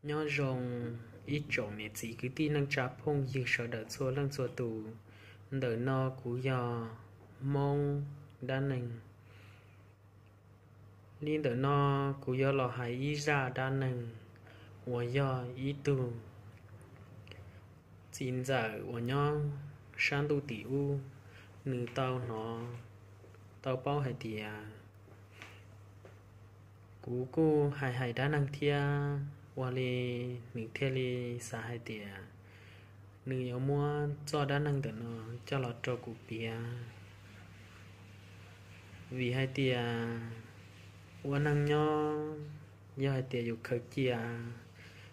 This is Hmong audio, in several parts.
Nyob zoo ib tsoom niam txiv kwv tij neej tsa phooj ywg sawv daws txhua leej txhua tus. Ntawm no kuv yog Hmoob dab neeg. Li ntawm no kuv yuav los hais ib zaj dab neeg uas yog ib tug txiv ntxawm uas nyob sab ntuj tim ub, nws tau hnov, tau paub hais tias kuv kuj hais hais dab neeg thiab, ua li nws thiaj li xav hais tias nws yuav muab txoj dab neeg ntawm no coj los rau kuv piav. Vim hais tias ua neeg nyob, yog hais tias yus khaws cia,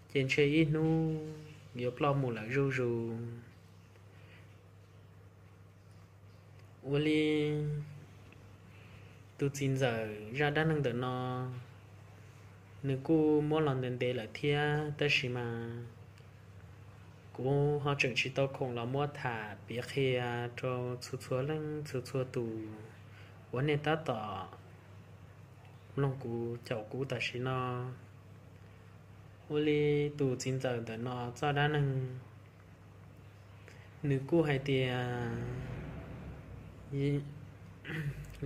ces ntshe ib hnub yuav ploj mus lawm zuj zus. Ua li tus txiv ntxawm zaj dab neeg ntawm no, nws kuj muab los ntev ntev lawm thiab, tab sis mas kuv ho tseem tsis tau khoom los muab tham piav qhia rau txhua txhua leej txhua txhua tus uas nej tab tom mloog kuv caum kuv tam sim no. Ua li tus txiv ntxawm ntawm no txoj dab neeg, nws kuj hais tias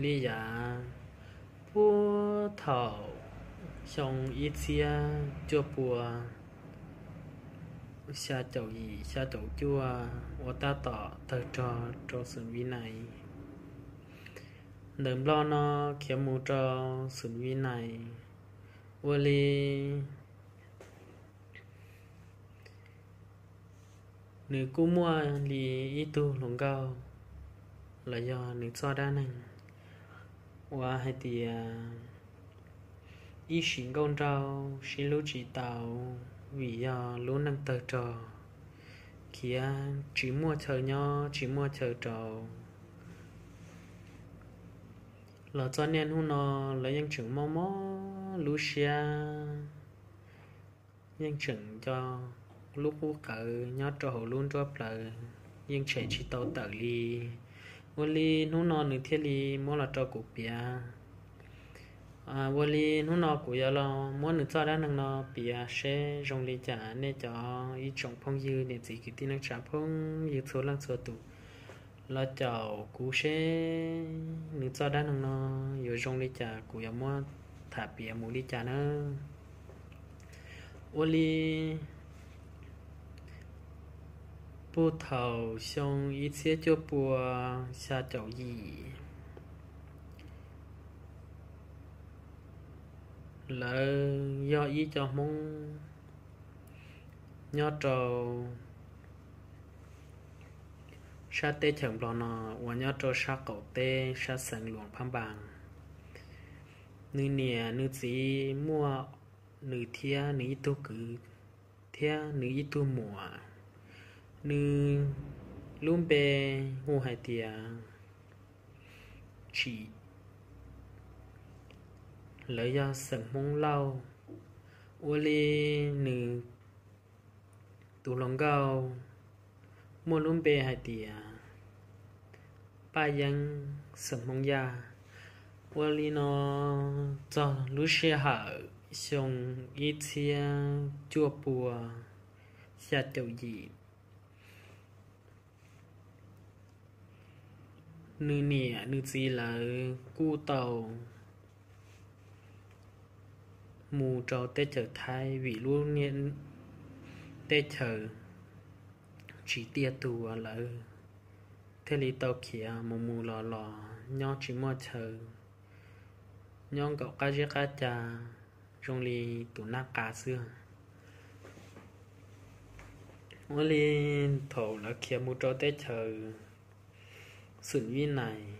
li yav puag thaum xyoo ib txhiab cuaj pua xya caum yim xya caum cuaj uas tab tom tawg rog rau Xeem Vib Nais, ntawm Nplog no khiav mus rau Xeem Vib Nais. Ua li nws kuj muaj li ib tug hluas nkauj los yog nws txoj dab neeg uas hais tias ib sim nkauj nraug sib hlub tsis tau, vim yog lub neej tawg rog, khiav tsis muaj chaw nyob tsis muaj chaw rau. Los txog niaj hnub no lawv yeej tseem mob mob lub siab, yeej tseem nco lub qub qawv nyob rau hauv lub nruab plawv, yeej tshem tsis tau tawm li. Ua li hnub no nws thiaj li muab los rau kuv piav. Ua li hnub no kuv yuav los muab nws txoj dab neeg no piav seb zoo li cas nej cov ib tsoom phooj ywg niam txiv kwv tij neej tsa phooj ywg txhua leej txhua tus los caum kuv seb nws txoj dab neeg no yuav zoo li cas, kuv yuav muab tham piav mus li cas nawb. Ua li puag thaum xyoo ib txhiab cuaj pua xya caum yim, lawv yog ib co Hmoob nyob rau sab teb chaws Nplog no uas nyob rau sab qaum teb sab xeev Luam Phab Npas. Nws niam nws txiv muaj nws thiab nws ib tug kwv thiab nws ib tug muam. Nws lub npe hu hais tias Tsim, lawv yog xeem Hmoob Lauj. Ua li nws tus hluas nkauj muaj lub npe hais tias Paj Yeeb xeem Hmoob Yaj. Ua li no txog lub sij hawm xyoo ib txhiab cuaj pua xya caum yim, nws niam nws txiv lawv kuj tau mus rau teb chaws Thaib vim lub niaj teb chaws tsis tiaj tus, lawv thiaj li tau khiav mus mus los los nyob tsis muaj chaw nyob nkaum qab zeb qab ca, zoo li tus nab qa xwb. Ua li thaum lawv khiav mus rau teb chaws Xwm Vib Nais,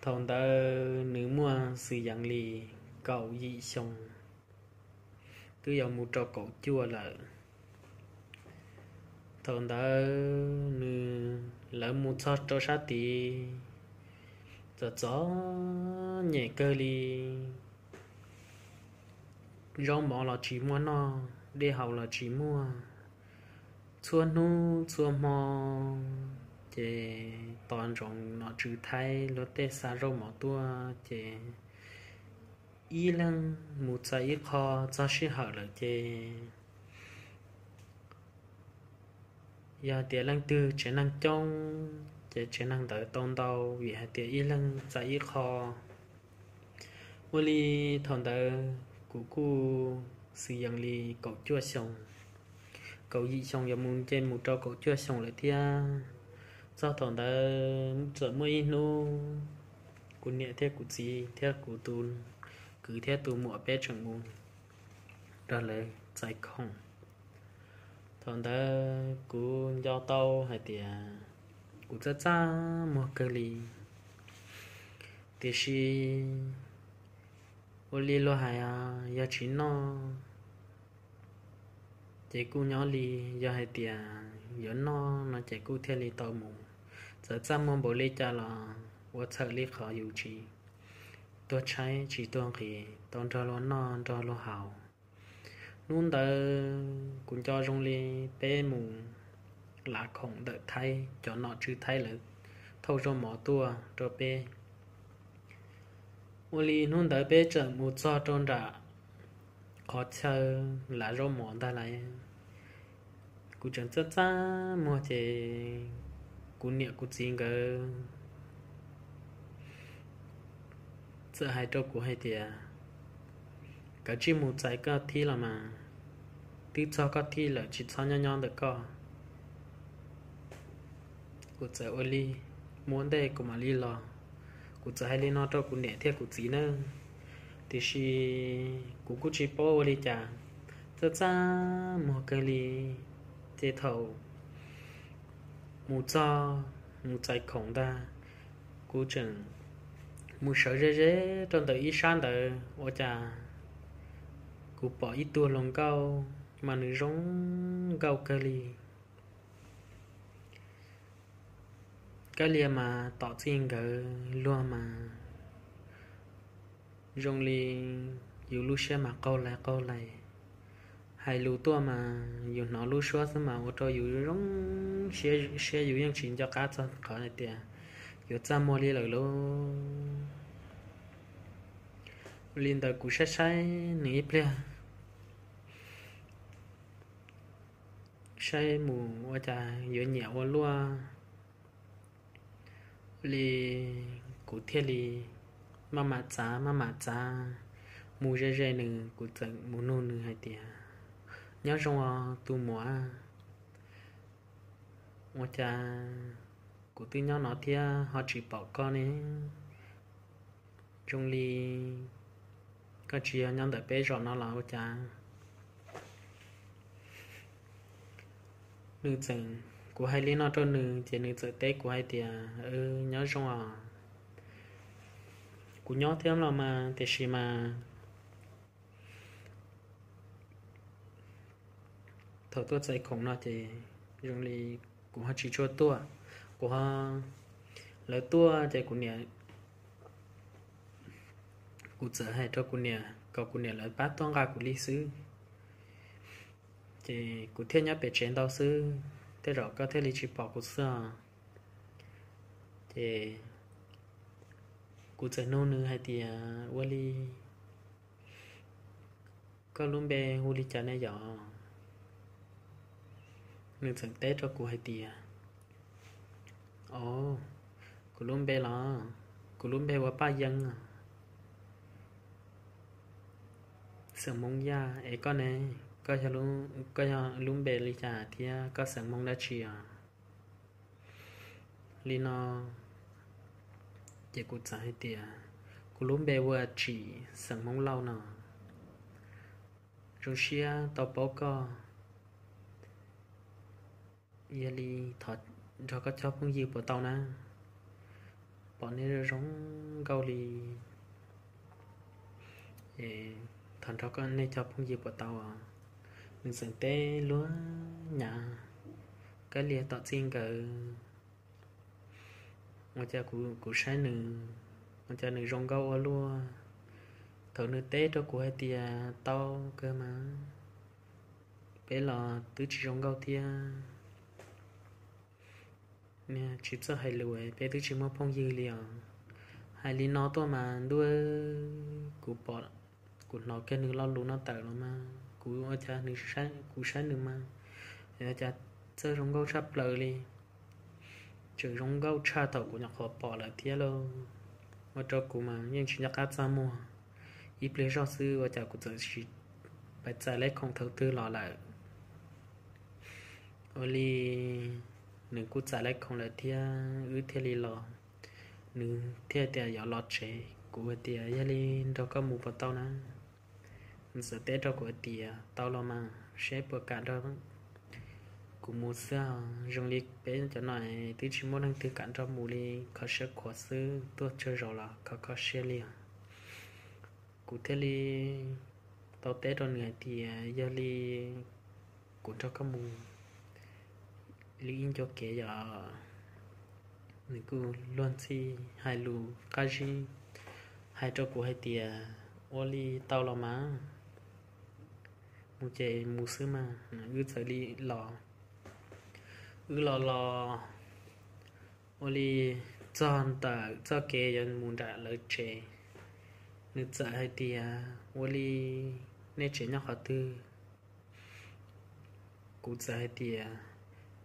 thaum ntawd nws muaj xws yeev li kaum yim xyoo, twb yuav mus rau kaum cuaj lawm. Thaum ntawd nws, lawv mus txog rau sab tid, txom txom nyem kawg li, zaub mov los tsis muaj noj, dej haus los tsis muaj. Txhua hnub txhua hmo ces tos ntsoov nom tswv Thaib luag tej xa zaub mov tuaj ces ib leeg mus txais ib qho txog sij hawm lawm ces yog tias leej twg tsev neeg coob ces tsev neeg ntawd tau ntau, vim hais tias ib leeg txais ib qho. Ua li thaum ntawd kuv kuj xwm yees li kaum cuaj xyoo, kaum yim xyoo yuav mus nce mus rau kaum cuaj xyoo lawm thiab. Txog thaum ntawd txawm muaj ib hnub kuv niam thiab kuv txiv thiab kuv tus kwv thiab tus muam peb tseem mus nrog lawv txais khoom. Thaum ntawd kuv nco tau hais tias kuv txaj txaj muag kawg li, tiam sis ua li luag hais, yog tsis noj ces kuj nyob li, yog hais tias yuav noj no ces kuj thiaj li tau mus. Txawm txaj muag npaum li cas los ua txhawm li qhov yus tsis tuag tshaib tsis tuag nqhis, tau nrog luag noj nrog luag haus. Hnub ntawd kuv nco zoo li peb mus lav khoom ntawm Thaib, cov nom tswv Thaib lawv thauj zaub mov tuaj rau peb. Ua li hnub ntawd peb tseem mus txog rau nram qhov chaw lav zaub mov ntag lauj. Kuv tseem txaj txaj muag ces kuv niam kuv txiv nkawd txawm hais rau kuv hais tias, kav tsij mus txais koj thib los mas, twb txog koj thib lawm tsis txhob nyob nyob ntawm koj. Kuv txawm ua li, muab ntej kuv mam li los. Kuv txawm hais li no rau kuv niam thiab kuv txiv nawb, tiam sis kuv kuj tsis paub ua li cas, txaj txaj muag kawg li. Ces thaum mus txog, mus txais khoom ntag, kuv tseem mus sawv ze ze rau ntawm ib sab ntawd ua cas kuv pom ib tug hluas nkauj mas nws zoo nkauj kawg li. Kab lia mas tom txij nkawd luag mas zoo li yus lub siab mas qaug lais qaug lais. Hais lus tuaj mas yus hnov lub suab xwb mas ua rau yus zoo siab, yus yeej tsis nco qab txog qhov hais tias yuav txaj muag li lawm lauj. Li ntawd kuv saib saib nws ib pliag, saib mus ua cas yuav nyiam ua luaj li, kuv thiaj li maj mam txav maj mam txav mus ze ze nws. Kuv txawm mus nug nws hais tias, nyob zoo os tus muam, ua cas kuv twb nyob no thiab ho tsis pom koj ne? Zoo li koj tsis yog nyob ntawm peb zos no los ua cas? Nws txawm, kuv hais li no rau nws ces nws txawm teb kuv hais tias, nyob zoo os, kuv nyob thiab los mas, tiam sis mas thaum tuaj txais khoom no ces zoo li kuv ho tsis tshua tuaj, kuv ho, lawv tuaj ces kuv niam, kuv txawm hais rau kuv niam kom kuv niam lawv pab tuaj nqa kuv li xwb, ces kuv thiaj nyob pem tsev ntau xwb, tej zaum koj thiaj li tsis pom kuv xwb os. Ces kuv txawm nug nws hais tias, ua li koj lub npe hu li cas ne yom? Nws txawm teb rau kuv hais tias, o, kuv lub npe los, kuv lub npe ua Paj Yeeb os, xeem Hmoob Yaj. Es koj ne, koj yog lub npe li cas thiab koj xeem Hmoob dab tsi os? Li no ces kuv txawm hais tias, kuv lub npe ua Tsim, xeem Hmoob Lauj no. Zoo siab tau paub koj, yog li thov nrog koj cog phooj ywg puas tau na? Pom nej zoo nkauj li, thov nrog koj nej cog phooj ywg puas tau os? Nws txawm teb luag nyav, kab lia tom txij nkawd. Ua cas kuv saib nws, ua cas nws zoo nkauj ua luaj. Thaum nws teb rau kuv hais tias, tau kawg mas, peb los twb tsis zoo nkauj thiab, tsis txawj hais lus, peb twb tsis muaj phooj ywg li os. Hais li no tuaj mas ntuj, kuv pom Kuv hnov kiag nws lo lus no tawm los mas kuv ua cas nws, kuv saib nws mas ua cas txawj zoo nkauj tshaj plaws li. Tseem zoo nkauj tshaj thaum kuv nyuam qhuav pom lawm thiab lauj. Ua rau kuv mas yeej tsis nco qab txaj muag. Ib pliag zoj xwb ua cas kuv txawm sis pais txais lawv khoom thaum twg los lawm. Ua li nws kuj txais lawv khoom lawm thiab wb thiaj li los. Nws thiaj tias yuav los tsev, kuv hais tias yog li nrog koj mus puas tau na? Nws txawm teb rau kuv hais tias tau los mas, seb puas kam nrog kuv mus xwb os. Zoo li peb cov no twb tsis muaj leej twg kam nrog mus li, kho siab khuav xwb, tuaj tsawg zaus los kho kho siab li os. Kuv thiaj li tau teb rau nws hais tias yog li kuv nrog koj mus li ib ncua kev yom. Nws kuj luag ntxhi hais lus qab zib hais rau kuv hais tias ua li tau los mas, mus ces mus xwb mas. Wb txawm li los, wb los los ua li txog ntawm txoj kev yuav mus nram lawv tsev, nws txawm hais tias ua li nej tsev nyob qhov twg? Kuv txawm hais tias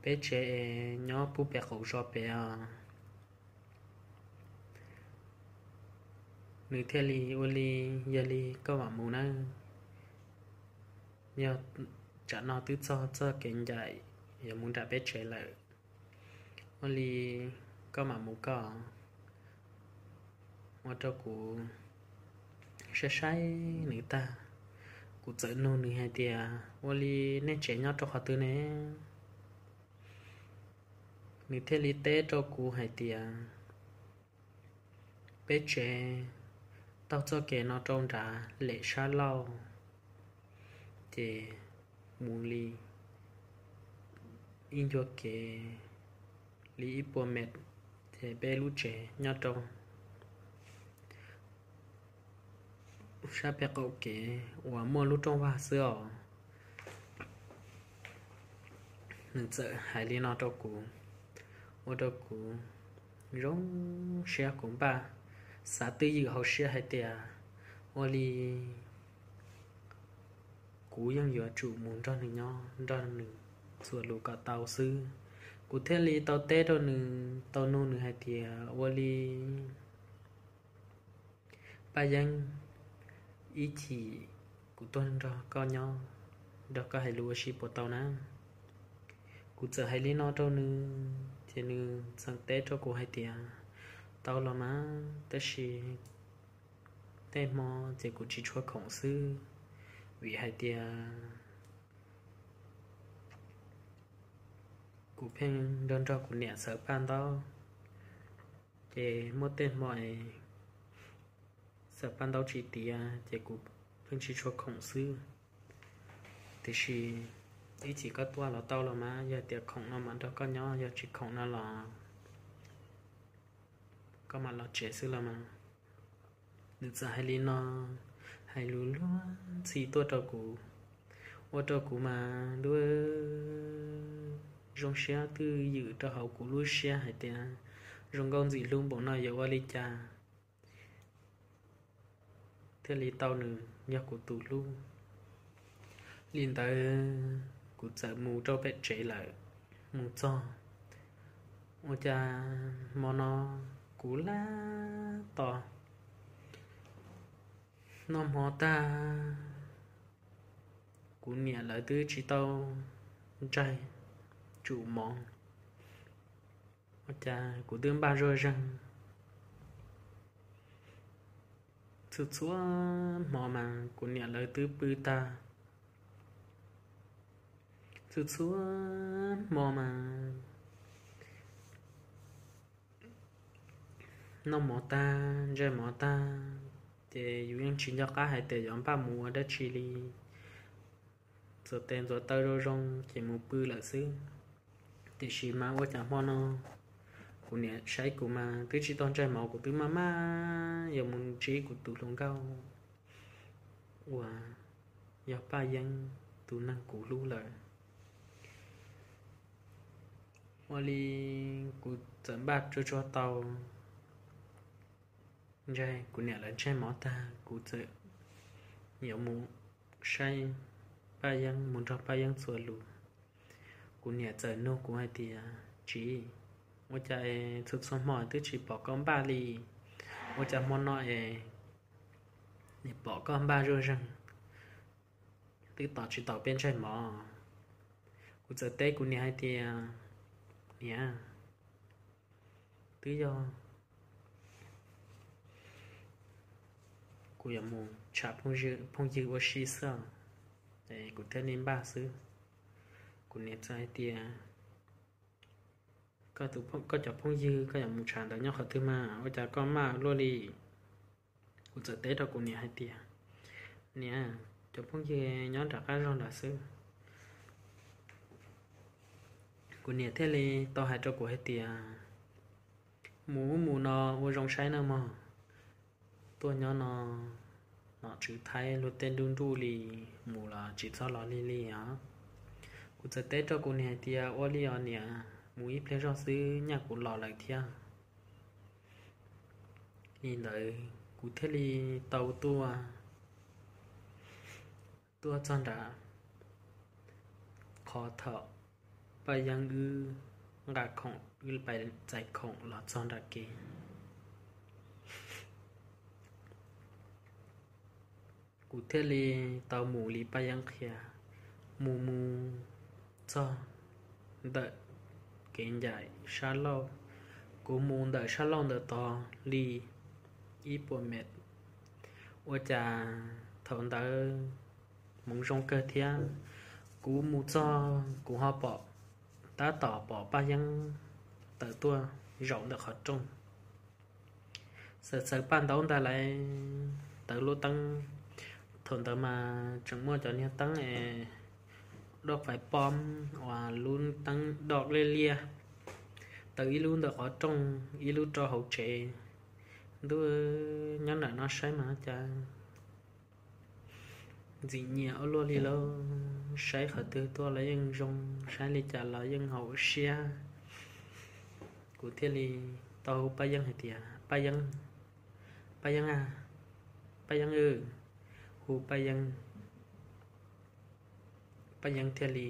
peb tsev es nyob pub pem qaum zos pem os. Nws thiaj li ua li, yog li koj mam mus nawb, yog tsam no twb txog txoj kev ncaim yuav mus nram peb tsev lawm. Ua li koj mam mus koj. Ua rau kuv saib saib nws tag, kuv txawm nug nws hais tias ua li nej tsev nyob rau qhov twg ne? Nws thiaj li teb rau kuv hais tias peb tsev taug txoj kev no rau nrad lem sab laug, ces mus li ib ncua kev li ib puas mev, ces peb lub tsev nyob rau sab pem qaum kev uas muaj lub rooj vag xwb os. Nws txawm hais li no rau kuv, ua rau kuv zoo siab, kuv npaj xav twj ywm hauv siab hais tias ua li kuv yeej yuav tsum mus nrog nws nyob, nrog nws txuas lus kom tau xwb. Kuv thiaj li tau teb rau nws, tau nug nws hais tias ua li Paj Yeeb, ib chim kuv tuaj nrog koj nyob, nrog koj hais lus ua si puas tau na? Kuv txawm hais li no rau nws ces nws txawm teb rau kuv hais tias tau los mas, tab sis tej hmo ces kuv tsis tshua khoom xwb, vim hais tias kuv pheej nrog nrog kuv niam xaws paj ntaub, ces muaj tej hmo es xaws paj ntaub tsis tiav ces kuv pheej tsis tshua khoom xwb. Tiam sis ib chim koj tuaj los tau los mas, yog tias khoom no mam nrog koj nyob, yog tsis khoom no los koj mam los tsev xwb los mas. Nws txawm hais li no, hais lus luag ntxhi tuaj rau kuv, ua rau kuv mas ntuj, zoo siab twj ywm rau hauv kuv lub siab hais tias zoo nkauj ntxim hlub npaum no yuav ua li cas thiaj li tau nws yog kuv tus hlub. Li ntawd kuv txawm mus rau pem tsev lawm. Mus txog, ua cas hmo no kuv laj tos, noj hmo tag, kuv niam lawv twb tsis tau ntsaig tsum mov. Ua cas kuv twb npaj zuj zeeg, txhua txhua hmo mas kuv niam lawv twb pw tag. Txhua txhua hmo mas noj mov tag, ntsaj mov tag, ces yus yeej tsis nco qab hais tias yuav npaj mus ua dab tsi li. Ntxuav tes ntxuav taw zoo zoo ces mus pw lawm xwb. Tiam sis mas ua cas hmo no kuv niam saib kuv mas twb tsis tau ntsaj mov, kuv twb maj maj yuav mus ntsib kuv tus hluas nkauj uas yog Paj Yeeb, tus neeg kuv hlub lawm. Ua li kuv txawm npaj tsuag tsuag tau, ntshe kuv niam lawv ntsaj mov tag, kuv txawm yuav mus saib Paj Yeeb, mus nrog Paj Yeeb txuas lus. Kuv niam txawm nug kuv hais tias, Txiv, ua cas es txhua txhua hmo twb tsis pom koj npaj li, ua cas hmo no es pom koj npaj zuj zeeg, twb tos tsis tau peb ntsej mov? Kuv txawm teb kuv niam hais tias, Niam, twb yog kuv yuav mus tsham phooj ywg ua si xwb, es kuv thiaj li npaj xwb. Kuv niam txawm hais tias, Koj cov phooj ywg koj yuav mus tsham ntawd nyob qhov twg mas ua cas koj maj luaj li? Kuv txawm teb rau kuv niam hais tias, Niam, cov phooj ywg nyob nram qab zog ntawd xwb. Kuv niam thiaj li tau hais rau kuv hais tias, Mus ub mus no ua zoo saib nawb mog, tuaj nyob no nom tswv Thaib luag tej nruj nruj li, mus los tsis txhob los lig lig os. Kuv txawm teb rau kuv niam hais tias, Ua li os niam, mus ib pliag zog xwb nyaj kuv los lawm thiab. Li ntawd kuv thiaj li tau tuaj, tuaj txog nram qhov thaum Paj Yeeb wb nqa khoom, wb pais txais khoom los txog nram kev. Kuv thiaj li tau mus li Paj Yeeb qhia, mus mus txog ntawm kev ncaim sab laug. Kuv mus ntawm sab laug ntawm tod li ib puas mev. Ua cas thaum ntawd hmoov zoo kawg thiab, kuv mus txog kuv ho pom, tab tom pom Paj Yeeb tawm tuaj zaum ntawm qhov rooj. Xaws xaws paj ntaub ntag lauj, tawv lub teeb. Thaum ntawd mas tseem muaj cov niag teeb es doj fais pom uas lub teeb doj liab liab, tawv ib lub ntawm qhov rooj, ib lub rau hauv tsev. Ntuj, nyob nram no saib mas cas ntxim nyiam ua luaj li lauj, saib qhov twg tuaj los yeej zoo, saib li cas los yeej haum siab. Kuv thiaj li tau hu Paj Yeeb hais tias, Paj Yeeb, Paj Yeeb a, Paj Yeeb, hu Paj Yeeb. Paj Yeeb thiaj li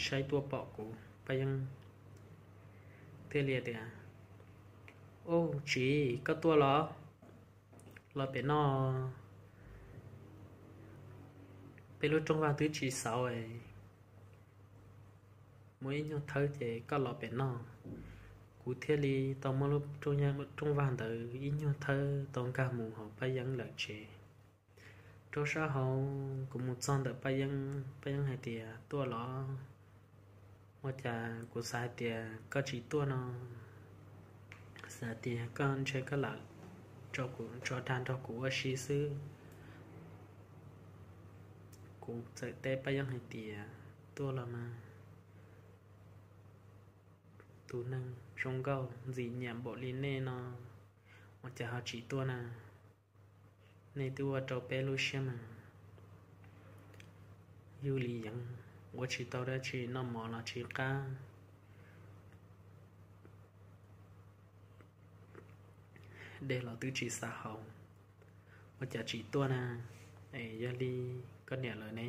saib tuaj pom kuv, Paj Yeeb thiaj li tias, Ub, txiv, koj tuaj los? Los pem no, peb lub rooj vag twb tsis xauv, muaj ib nyuag thawb ces koj los pem no. Kuv thiaj li tau muab lub rooj vag ntawd ib nyuag thawb tau nkag mus hauv Paj Yeeb lawv tsev. Rau sab hauv kuv mus txog ntawm Paj Yeeb, Paj Yeeb hais tias, Tuaj los? Ua cas kuv xav hais tias koj tsis tuaj no, xav tias koj ntshe koj lam tso dag nrog kuv ua si xwb. Kuv txawm teb Paj Yeeb hais tias, Tuaj los mas, tus neeg zoo nkauj ntxim nyiam npaum li nej no, ua cas ho tsis tuaj na? Nej twb ua rau peb lub siab mas yug li yeev, ua tsis tau dab tsi, noj mov los tsis qab, dej los twb tsis xav haus, ua cas tsis tuaj na? Es yog li koj niam lawv ne?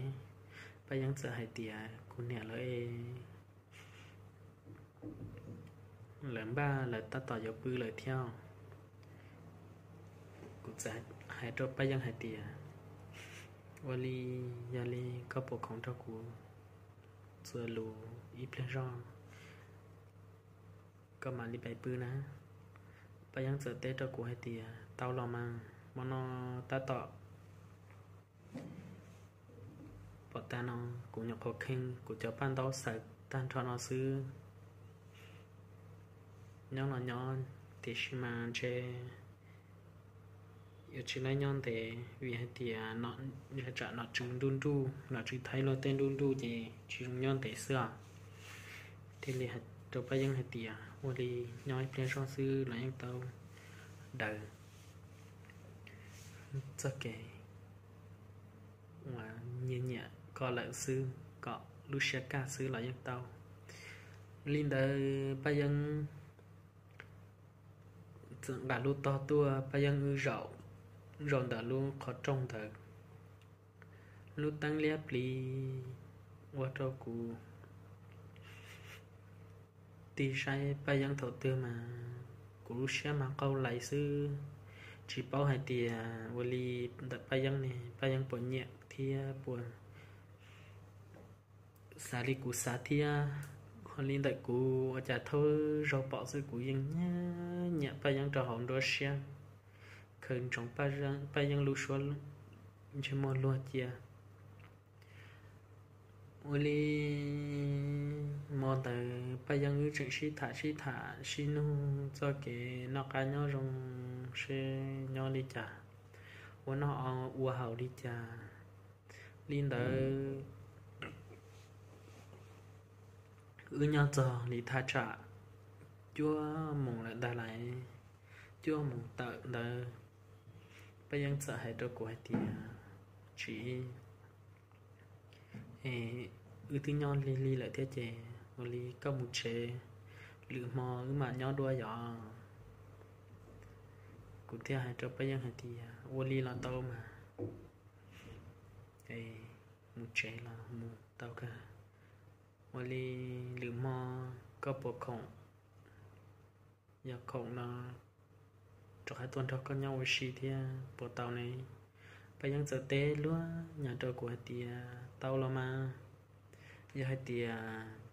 Paj Yeeb txawm hais tias, Kuv niam lawv es lawv npaj lawv tab tom yuav pw lawm thiab. Kuv txawm hais rau Paj Yeeb hais tias, Ua li, yog li koj puas khoom nrog kuv txuas lus ib pliag zog, koj mam li pais pw na? Paj Yeeb txawm teb rau kuv hais tias, Tau los mas, hmo no tab tom pom tag no kuv nyuam qhuav kheej kuv cov paj ntaub xaws tag nrho no xwb. Nyob los nyob, tiam sis mas ntshe yuav tsis laib nyob ntev vim hais tias tsam nom tswv nruj nruj, nom tswv Thaib luag tej nruj nruj ces tsis zoo nyob ntev xwb os. Thiaj li hais rau Paj Yeeb hais tias, Ua li, nyob ib pliag zog xwb los yeej tau daws txoj kev uas nyiam nyiam koj lawm xwb, kom lub siab kaj xwb los yeej tau. Li ntawd Paj Yeeb txawm nqa lub tog tuaj, Paj Yeeb wb zaum, zaum ntawm lub qhov rooj ntawd. lub teeb liab plis ua rau kuv tig saib Paj Yeeb thaum twg mas kuv lub siab mas qaug lais xwb, tsis paub hais tias ua li ntawm Paj Yeeb ne Paj Yeeb puas nyiam thiab puas xav li kuv xav thiab. Ua li ntawm kuv ua cas thauj zaug pom xwb kuv yeej nyiam nyiam Paj Yeeb rau hauv nruab siab, khaws ntsoov Paj Yeeb lub suab ntsej muag luag cia. Ua li hmo ntawd Paj Yeeb wb tseem sib tham sib tham sib nug txoj kev noj qab nyob zoo seb nyob li cas, ua noj ua haus li cas. Li ntawd wb nyob txog li thaj tsam cuaj moos lawm ntag lauj, cuaj moos tawm ntawd Paj Yeeb txawm hais rau kuv hais tias, Txiv, wb twb nyob lig lig lawm thiab ces ua li koj mus tsev, lwm hmo wb mam nyob dua yom. Kuv thiaj hais rau Paj Yeeb hais tias, Ua li los tau mas, mus tsev los mus tau kawg. Ua li lwm hmo koj puas khoom, yog khoom no rov qab tuaj nrog koj nyob ua si thiab puas tau ne? Paj Yeeb txawm teb luag nyas rau kuv hais tias, Tau los mas, yog hais tias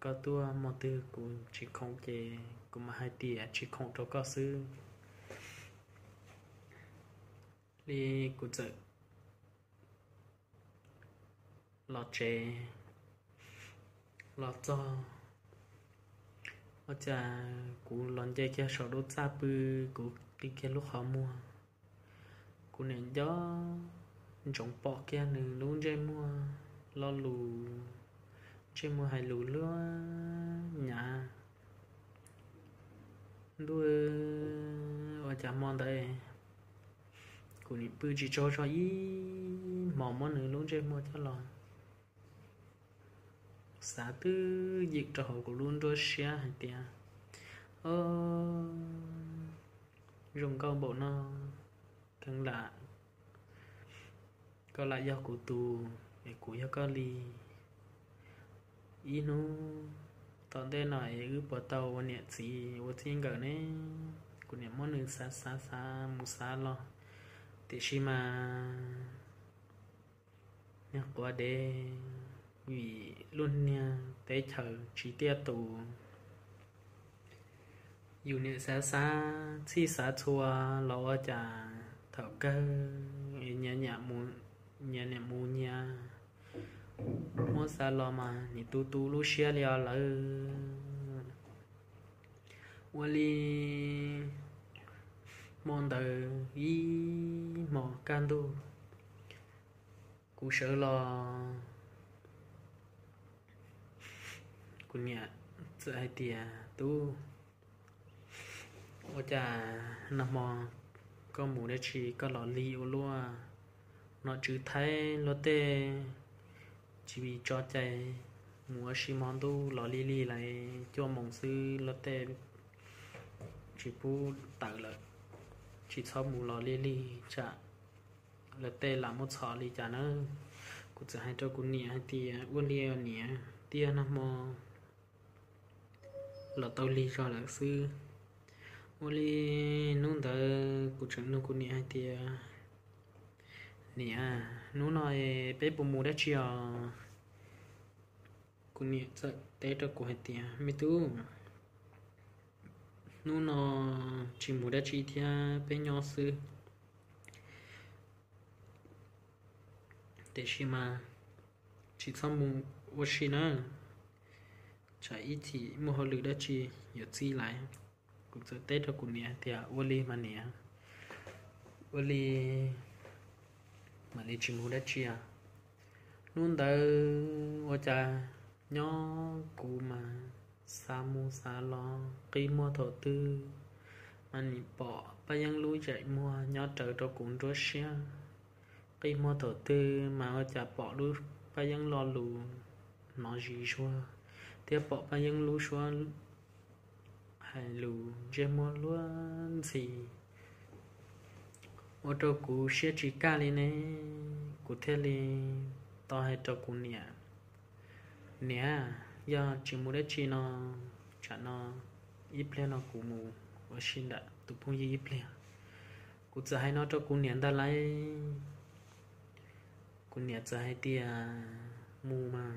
koj tuaj hmo twg kuv tsis khoom ces kuv mam hais tias tsis khoom rau koj xwb. Li kuv txawm los tsev, los txog ua cas kuv los nce kiag saum lub txaj pw, kuv qi kiag lub qhov muag, kuv niam nco ntsoov pom kiag nws lub ntsej muag lo lus, ntsej muag hais lus luag nyav. Ntuj, ua cas hmo ntawd kuv nim pw tsis tsaug zog ib hmos muab nws lub ntsej muag coj los xav twb ywm rau hauv kuv lub nruab siab hais tias, O, zoo nkauj npaum no, kheev lam koj lam yog kuv tus es kuv yog koj li. Ib hnub tom ntej no es wb puas tau ua niam txiv ua txij nkawm ne? Kuv niam muab nws xav xav xav mus xav los, tiam sis mas niag quav dev, vim lub niag teb chaws tsis tiaj tus, yus niam xav xav txhij xav txhua los ua cas thaum kawg nyias niam mus nyias, muab xav los mas nim tu tu lub siab li os lawm. Ua li hmo ntawd ib hmos kaj ntug, kuv sawv los, kuv niam txawm hais tias, Tub, ua cas nag hmo koj mus dab tsi koj los lig ua luaj? Nom tswv Thaib luag tej tsis tso cai mus ua si hmo ntuj los lig lig lawm, cuaj moos xwb luag tej tsis pub tawm lawm, tsis txhob mus los lig lig tsam luag tej lam muab txhom li cas na. Kuv txawm hais rau kuv niam hais tias, Ua li niam, tiag nag hmo los tau lig zog lawm xwb. Ua li hnub ntawd kuv tseem nug kuv niam hais tias, Niam, hnub no peb puas mus dab tsi os? Kuv niam txawm teb rau kuv hais tias, Me tub, hnub no tsis mus dab tsi thiab, peb nyob xwb. Tiam sis mas tsis txhob mus ua si na, tsam ib chim muaj hauj lwm dab tsi yuav txij lawm. Kuv txawm teb rau kuv niam hais tias, Ua li mas niam, ua li mam li tsis mus dab tsi. Hnub ntawd ua cas nyob kuv mas xav mus xav los, qi muag thaum twg mas nim pom Paj Yeeb lub ntsej muag nyob rawv rau kuv nruab siab. Qi muag thaum twg mas ua cas pom lub Paj Yeeb lo lus hnov zis zuag, thiab pom Paj Yeeb lub suab hais lus ntsej muag luag ntxhi, ua rau kuv siab tsis kaj li ne, kuv thiaj li tau hais rau kuv niam, niam, yog tsis mus dab tsi no, tsam no ib pliag no kuv mus ua si nram tus phooj ywg ib pliag. Kuv txawm hais no rau kuv niam ntag lauj. Kuv niam txawm hais tias, mus mas,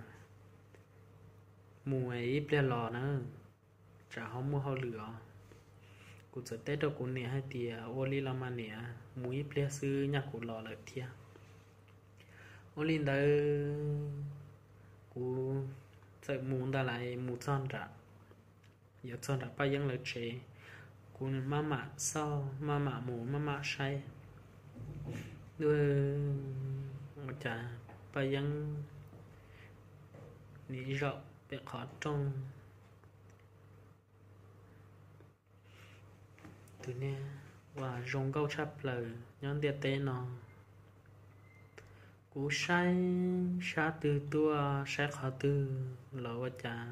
mus ib pliag los na, tsam ho muaj hauj lwm os. Kuv txawm teb rau kuv niam hais tias, ua li los mas niam, mus ib pliag xwb nyaj kuv los lawm thiab. Ua li ntawd kuv txawm mus ntag lauj, mus txog nram, yuav txog nram Paj Yeeb lawv tsev, kuv maj mam xauj, maj mam mus, maj mam saib, ua cas Paj Yeeb nim zaum pem qhov rooj. Tus niag uas zoo nkauj tshaj plaws nyob ntiaj teb no. Kuv saib sab twg tuaj, saib qhov twg los ua cas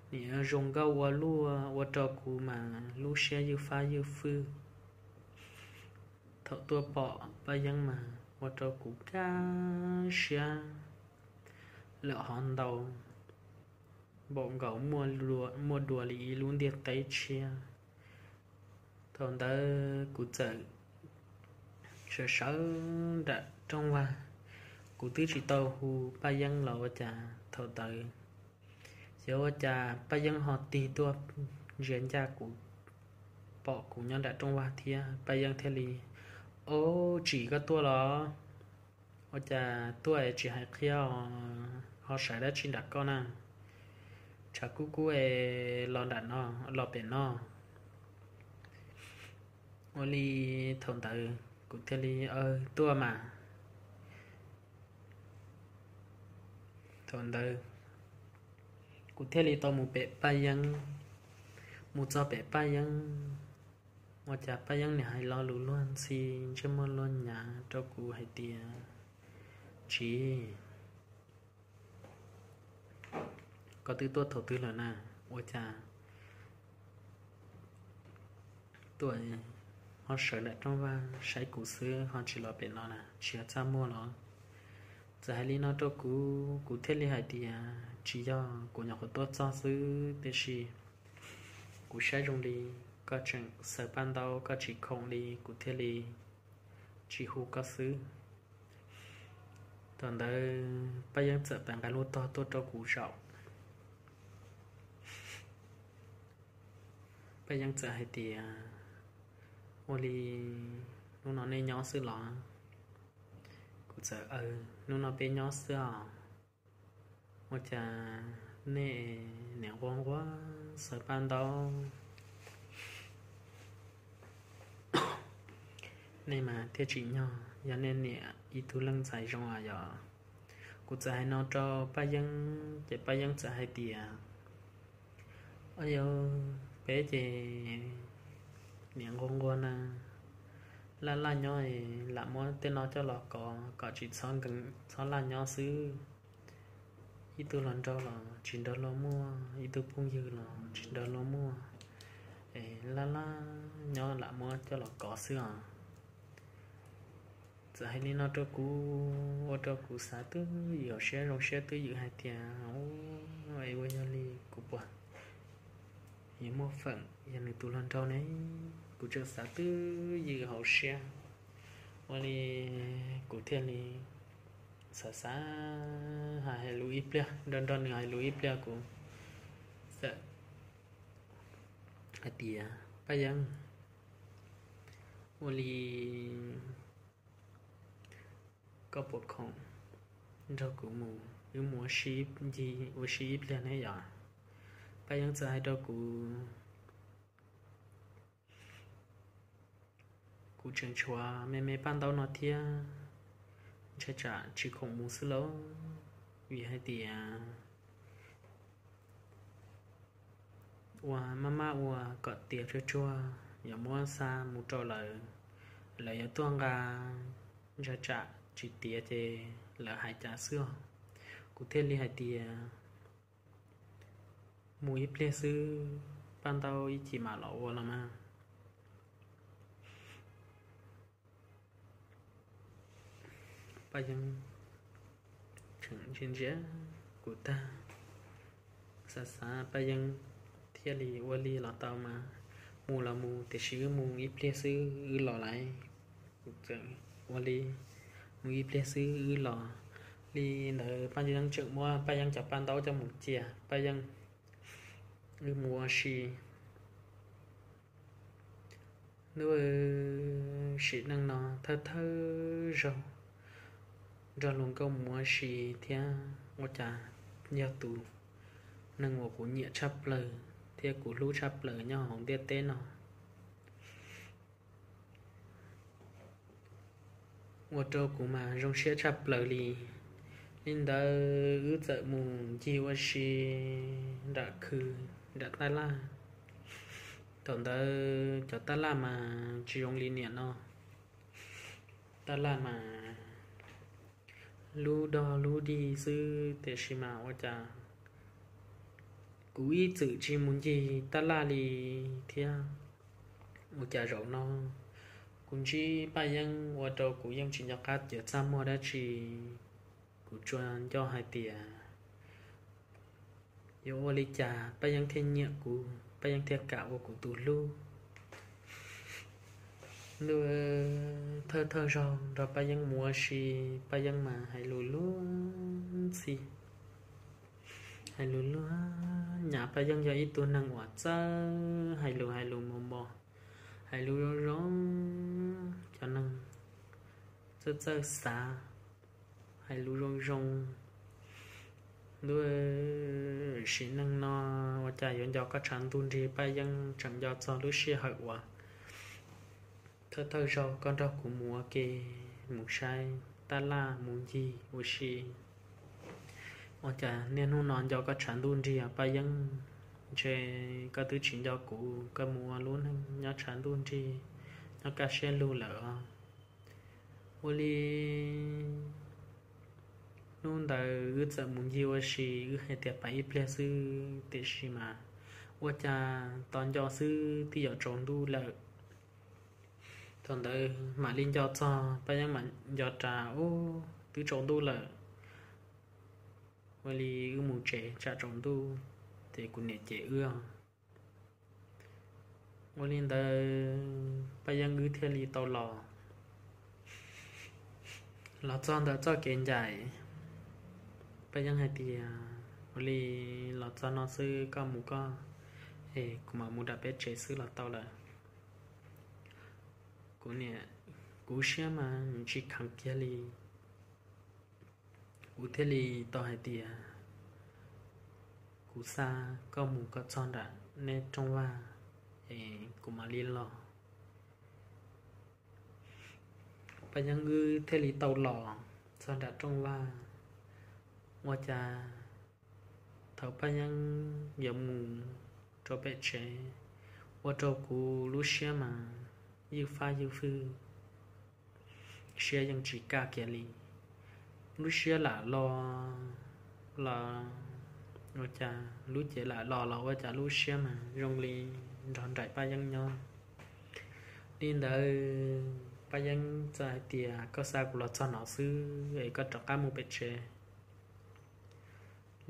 nim zoo nkauj ua luaj, ua rau kuv mas lub siab ywj fab ywj fwj. Thaum tuaj pom Paj Yeeb mas ua rau kuv kaj siab lawm hov ntau, npaum nkaus muaj dua li ib lub ntiaj teb tshiab. Thaum ntawd kuv txawm sawv sawv nram rooj vag, kuv twb tsis tau hu Paj Yeeb los ua cas thaum ntawd xyov ua cas Paj Yeeb ho tig tuaj ntsia ncaj kuv, pom kuv nyob nram rooj vag thiab Paj Yeeb thiaj li, Ob, Tsim, koj tuaj los? Ua cas tuaj es tsis hais qhia os, ho sawv dab tsi nram koj na? Tshav kub kub es los nram no, los pem no. Ua li thaum ntawd kuv thiaj li, Aw, tuaj mas. Thaum ntawd kuv thiaj li tau mus pem Paj Yeeb. Mus txog pem Paj Yeeb, ua cas Paj Yeeb nim hais lo lus luag ntxhi, ntsej muag luag nyav rau kuv hais tias, Tsim, koj twb tuaj thaum twg lawm na? Ua cas tuaj ho sawv nram rooj vag saib kuv xwb ho tsis los pem no na, tsis yog txaj muag los? Txawm hais li no rau kuv, kuv thiaj li hais tias, Tsis yog, kuv nyuam qhuav tuaj txog xwb, tiam sis kuv saib zoo li koj tseem xaws paj ntaub, koj tsis khoom li, kuv thiaj li tsis hu koj xwb. Thaum ntawd Paj Yeeb txawm pab nqa lub tog tuaj rau kuv zaum. Paj Yeeb txawm hais tias, Ua li hnub no nej nyob xwb los? Kuv txawm, Aw, hnub no peb nyob xwb os. Ua cas nej niam nquag nquag xaws paj ntaub, nej mas thiaj tsim nyog, yog nej niam ib tug leej ntxhais zoo as yom? Kuv txawm hais no rau Paj Yeeb ces Paj Yeeb txawm hais tias, Aw yau, peb ces niam nquag nquag na, laj laj nyob, lam muab tej no coj los kov kom tsis txhob nkees txhob laj nyob xwb. Ib tug hluas nraug los tsis nrog luag muaj, ib tug phooj ywg los tsis nrog luag muaj, es laj laj nyob lam muab coj los kov xwb os. Txawm hais li no rau kuv, ua rau kuv xav twj ywm hauv siab, zoo siab twj ywm hais tias, Ua, es ua yog li kuv puas yuav muaj feem yog nws tus hluas nraug ne? Kuv tseem xav twj ywm hauv siab, ua li kuv thiaj li xav xav hais lus ib pliag, nrog nrog nws hais lus ib pliag, kuv txawm hais tias, Paj Yeeb, ua li koj puas khoom nrog kuv mus, wb mus ua si ib pliag ne yom? Paj Yeeb txawm hais rau kuv, Kuv tseem tshuav me me paj ntaub no thiab, ntshai tsam tsis khoom mus xwb lauj, vim hais tias ua maj maj ua kom tiav tsuag tsuag yuav muab xa mus rau lawv, lawv yuav tuaj nqa, ntshai tsam tsis tiav ces lawv hais cas xwb os. Kuv thiaj li hais tias, Mus ib pliag xwb, paj ntaub ib chim mam los ua los mas. Paj Yeeb Ntsia ntsia kuv tag, xav xav Paj Yeeb thiaj li ua li los tau mas, mus los mus tiam sis wb mus ib pliag xwb wb los lawm. Ua li mus ib pliag xwb wb los. Li ntawd Paj Yeeb tseem muab Paj Yeeb cov paj ntaub coj mus cia Paj Yeeb, wb mus ua si. Ntuj, sim neej no thawj thawj zaug nrog luag nkauj mus ua si thiab ua cas yog tus neeg uas kuv nyiam tshaj plaws thiab kuv hlub tshaj plaws nyob hauv ntiaj teb no ua rau kuv mas zoo siab tshaj plaws li. Li ntawd wb txawm mus ncig ua si nram khw, nram taj laj. Thaum ntawd cov taj laj mas tsis zoo li niaj no. Taj laj mas lub dog lub dig xwb tiam sis mas ua cas kuv ib txwm tsis mus ncig taj laj li thiab. Ua cas zaum no kuv ntsib Paj Yeeb ua rau kuv yeej tsis nco qab yuav txaj muag dab tsi. Kuv tsuas nco hais tias yuav ua li cas Paj Yeeb thiaj nyiam kuv, Paj Yeeb thiaj kam ua kuv tus hlub. Ntuj, thawj thawj zaug nrog Paj Yeeb mus ua si, Paj Yeeb mas hais lus luag ntxhi, hais lus luag nyav. Paj Yeeb yog ib tug neeg uas txawj hais lus, hais lus mos mos, hais lus zoo zoo, cov neeg txawj txawj xav, hais lus zoo zoo. Ntuj, sim neej no ua cas yuav nco koj tshav ntuj nrig Paj Yeeb, tseem nco txog lub sij hawm uas thawj thawj zaug koj nrog kuv mus ua ke, mus saib taj laj, mus ncig ua si. Ua cas niaj hnub no nco koj tshav ntuj nrig Paj Yeeb, ntshe koj twb tsis nco kuv, koj mus ua lub neej nyob tshav ntuj nrig, nyob kaj siab lug lawm os. Ua li hnub ntawd wb txawm mus ncig ua si, wb hais tias pab ib pliag xwb, tiam sis mas ua cas tos nco xwb twb yuav tsaus ntuj lawm. Thaum ntawd mam li nco txog, Paj Yeeb mam nco ras, ub, twb tsaus ntuj lawm. Ua li wb mus tsev tsam tsaus ntuj ces kuv niam cem wb. Ua li ntawd Paj Yeeb wb thiaj li tau los. Los txog ntawm txoj kev ncaim, Paj Yeeb hais tias, ua li los txog no xwb koj mus koj, es kuv mam mus nram peb tsev xwb los tau lawm. Kuv niam, kuv siab mas tsis kheev kiag li. Kuv thiaj li tau hais tias, kuv xa koj mus kom txog nram nej rooj vag es kuv mam li los. Paj Yeeb wb thiaj li tau los txog nram rooj vag. Ua cas thaum Paj Yeeb yuav mus rau pem tsev, ua rau kuv lub siab mas ywj fab ywj fwj, siab yeej tsis kaj kiag li. Lub siab lam los los ua cas, lub cev lam los los ua cas lub siab mas zoo li nrog nraim Paj Yeeb nyob. Li ntawd Paj Yeeb txawm hais tias, koj xa kuv los txog no xwb es koj rov qab mus pem tsev.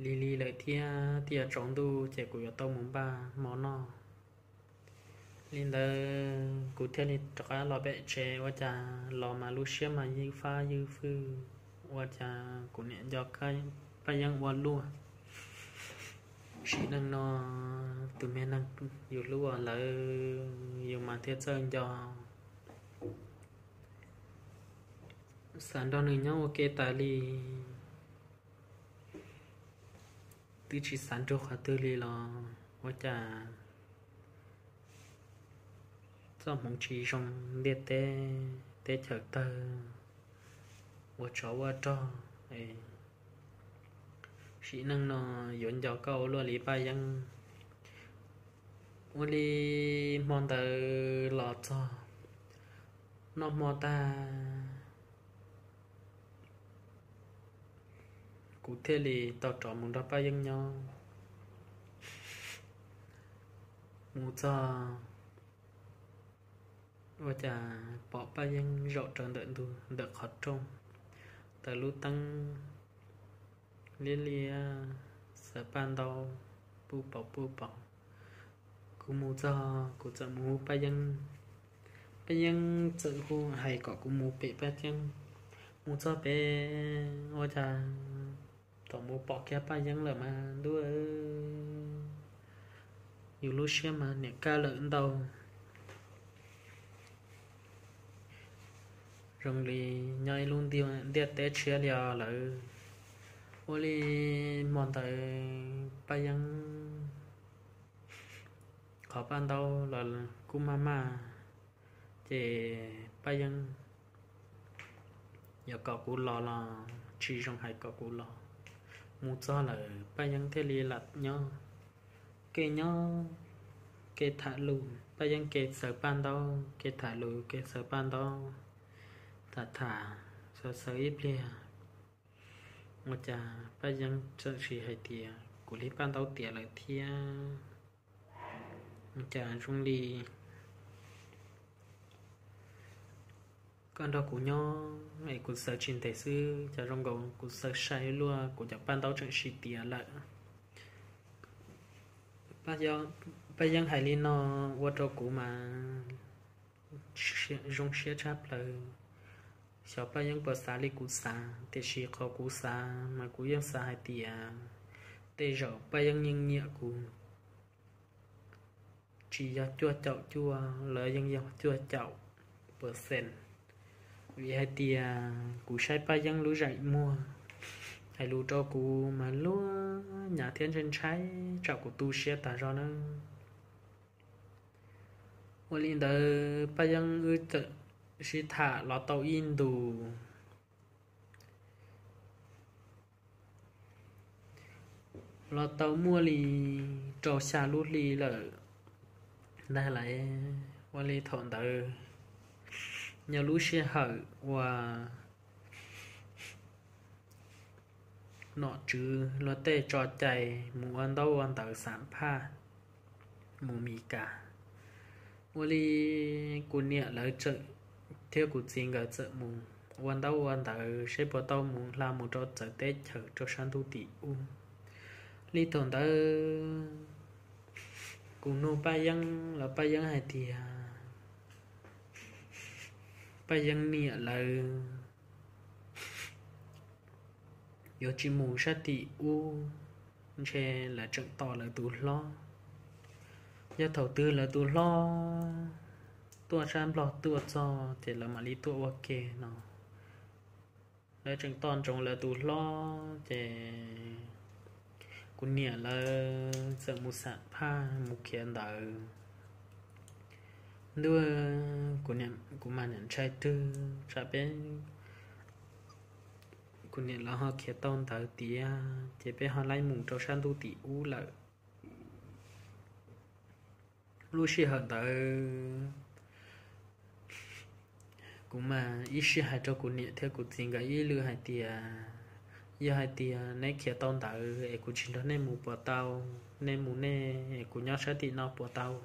Lig lig lawm thiab twb yuav tsaus ntuj ces kuv yuav tau mus npaj mov noj. Li ntawd kuv thiaj li rov qab los pem tsev, ua cas los mas lub siab mas ywj fab ywj fwj, ua cas kuv niam nco Paj Yeeb ua luaj. Sim neej no tus me neeg yus hlub ua lawv yus mas thiaj txawj nco. Xav nrog nws nyob ua ke tas li, twb tsis xav nrug qhov twg li los ua cas txoj hmoov tsis zoo, ntiaj teb teb chaws tawg, ua tsov ua rog. Sim neej no yuav nco koj ua luaj li Paj Yeeb. Ua li hmo ntawd los txog, noj hmo tag, kuv thiaj li tau rov mus nrog Paj Yeeb nyob. Mus txog ua cas pom Paj Yeeb zaum rau ntawm ntug ntawm qhov rooj, taws lub teeb, liab liab, xaws paj ntaub, puj paum puj paum. Kuv mus txog kuv txawm mus hu Paj Yeeb. Paj Yeeb txawm hu hais kom kuv mus pem Paj Yeeb. Mus txog pem ua cas thaum mus pom kiag Paj Yeeb lawm mas ntuj, yus lub siab mas niam kaj lawm ntau. Zoo li nyob ib lub ntiaj teb tshiab li os lawv. Ua li hmo ntawd Paj Yeeb qhov paj ntaub los kuj maj maj, ces Paj Yeeb yuav kom kuv los los tsis zoo hais kom kuv los. Mus txog lawm Paj Yeeb thiaj li lam nyob, kev nyob kev tham lus, Paj Yeeb kev xaws paj ntaub kev tham lus, kev xaws paj ntaub, tham tham xaws xaws ib pliag, ua cas Paj Yeeb txawm sis hais tias kuv li paj ntaub tiav lawm thiab. Cas zoo li koj nrog kuv nyob es kuv xaws tsis ntev xwb, cas zoo nkaus kuv xaws sai luaj, kuv cov paj ntaub tseem sis tiav lawm. Paj Yeeb hais li no ua rau kuv mas zoo siab tshaj plaws. Xyov Paj Yeeb puas xav li kuv xav, tiam sis qhov kuv xav mas kuv yeej xav hais tias tej zaum Paj Yeeb yeej nyiam kuv, tsis yog cuaj caum cuaj, lawv yeej yog cuaj caum percent. Vim hais tias kuv saib Paj Yeeb lub zeem muag, hais lus rau kuv mas luag nyav thiab ntshai ntshai, tsam kuv tu siab tas zog na. Ua li ntawd Paj Yeeb wb txawm sib tham los tau ib ntus, los tau muaj li rau xya lub hli lawm ntag lauj. Ua li thaum ntawd yog lub sij hawm uas nom tswv luag tej tso cai mus ua ntaub ua ntawv xam phaj mus Mis Kas. Ua li kuv niam lawv txawm thiab kuv txiv nkawd txawm mus ua ntaub ua ntawv seb puas tau mus hla mus rau txawv teb chaws rau sab ntuj tim ub. Li thaum ntawd kuv nug Paj Yeeb los Paj Yeeb hais tias Paj Yeeb niam lawv yuav tsis mus sab tim ub, ntshe lawv tseem tos lawv tus hlob. Yog thaum twg lawv tus hlob tuaj sab Nplog tuaj txog ces lawv mam li tuaj ua ke no. Lawv tseem tos ntsoov lawv tus hlob ces kuv niam lawv txawm mus xam phaj mus khiav ntawv. Ntuj, kuv mas niam ntshai twg tsam peb, kuv niam lawv ho khiav tau ntawv tiav ces peb ho laib mus rau sab ntuj tim ub lawm. Lub sij hawm ntawd kuv mas ib sij hais rau kuv niam thiab kuv txiv nkawd ib lwm hais tias, yog hais tias neb khiav tau ntawd es kuv tsis nrog nej mus puas tau? Nej mus nej es kuv nyob sab tim no puas tau?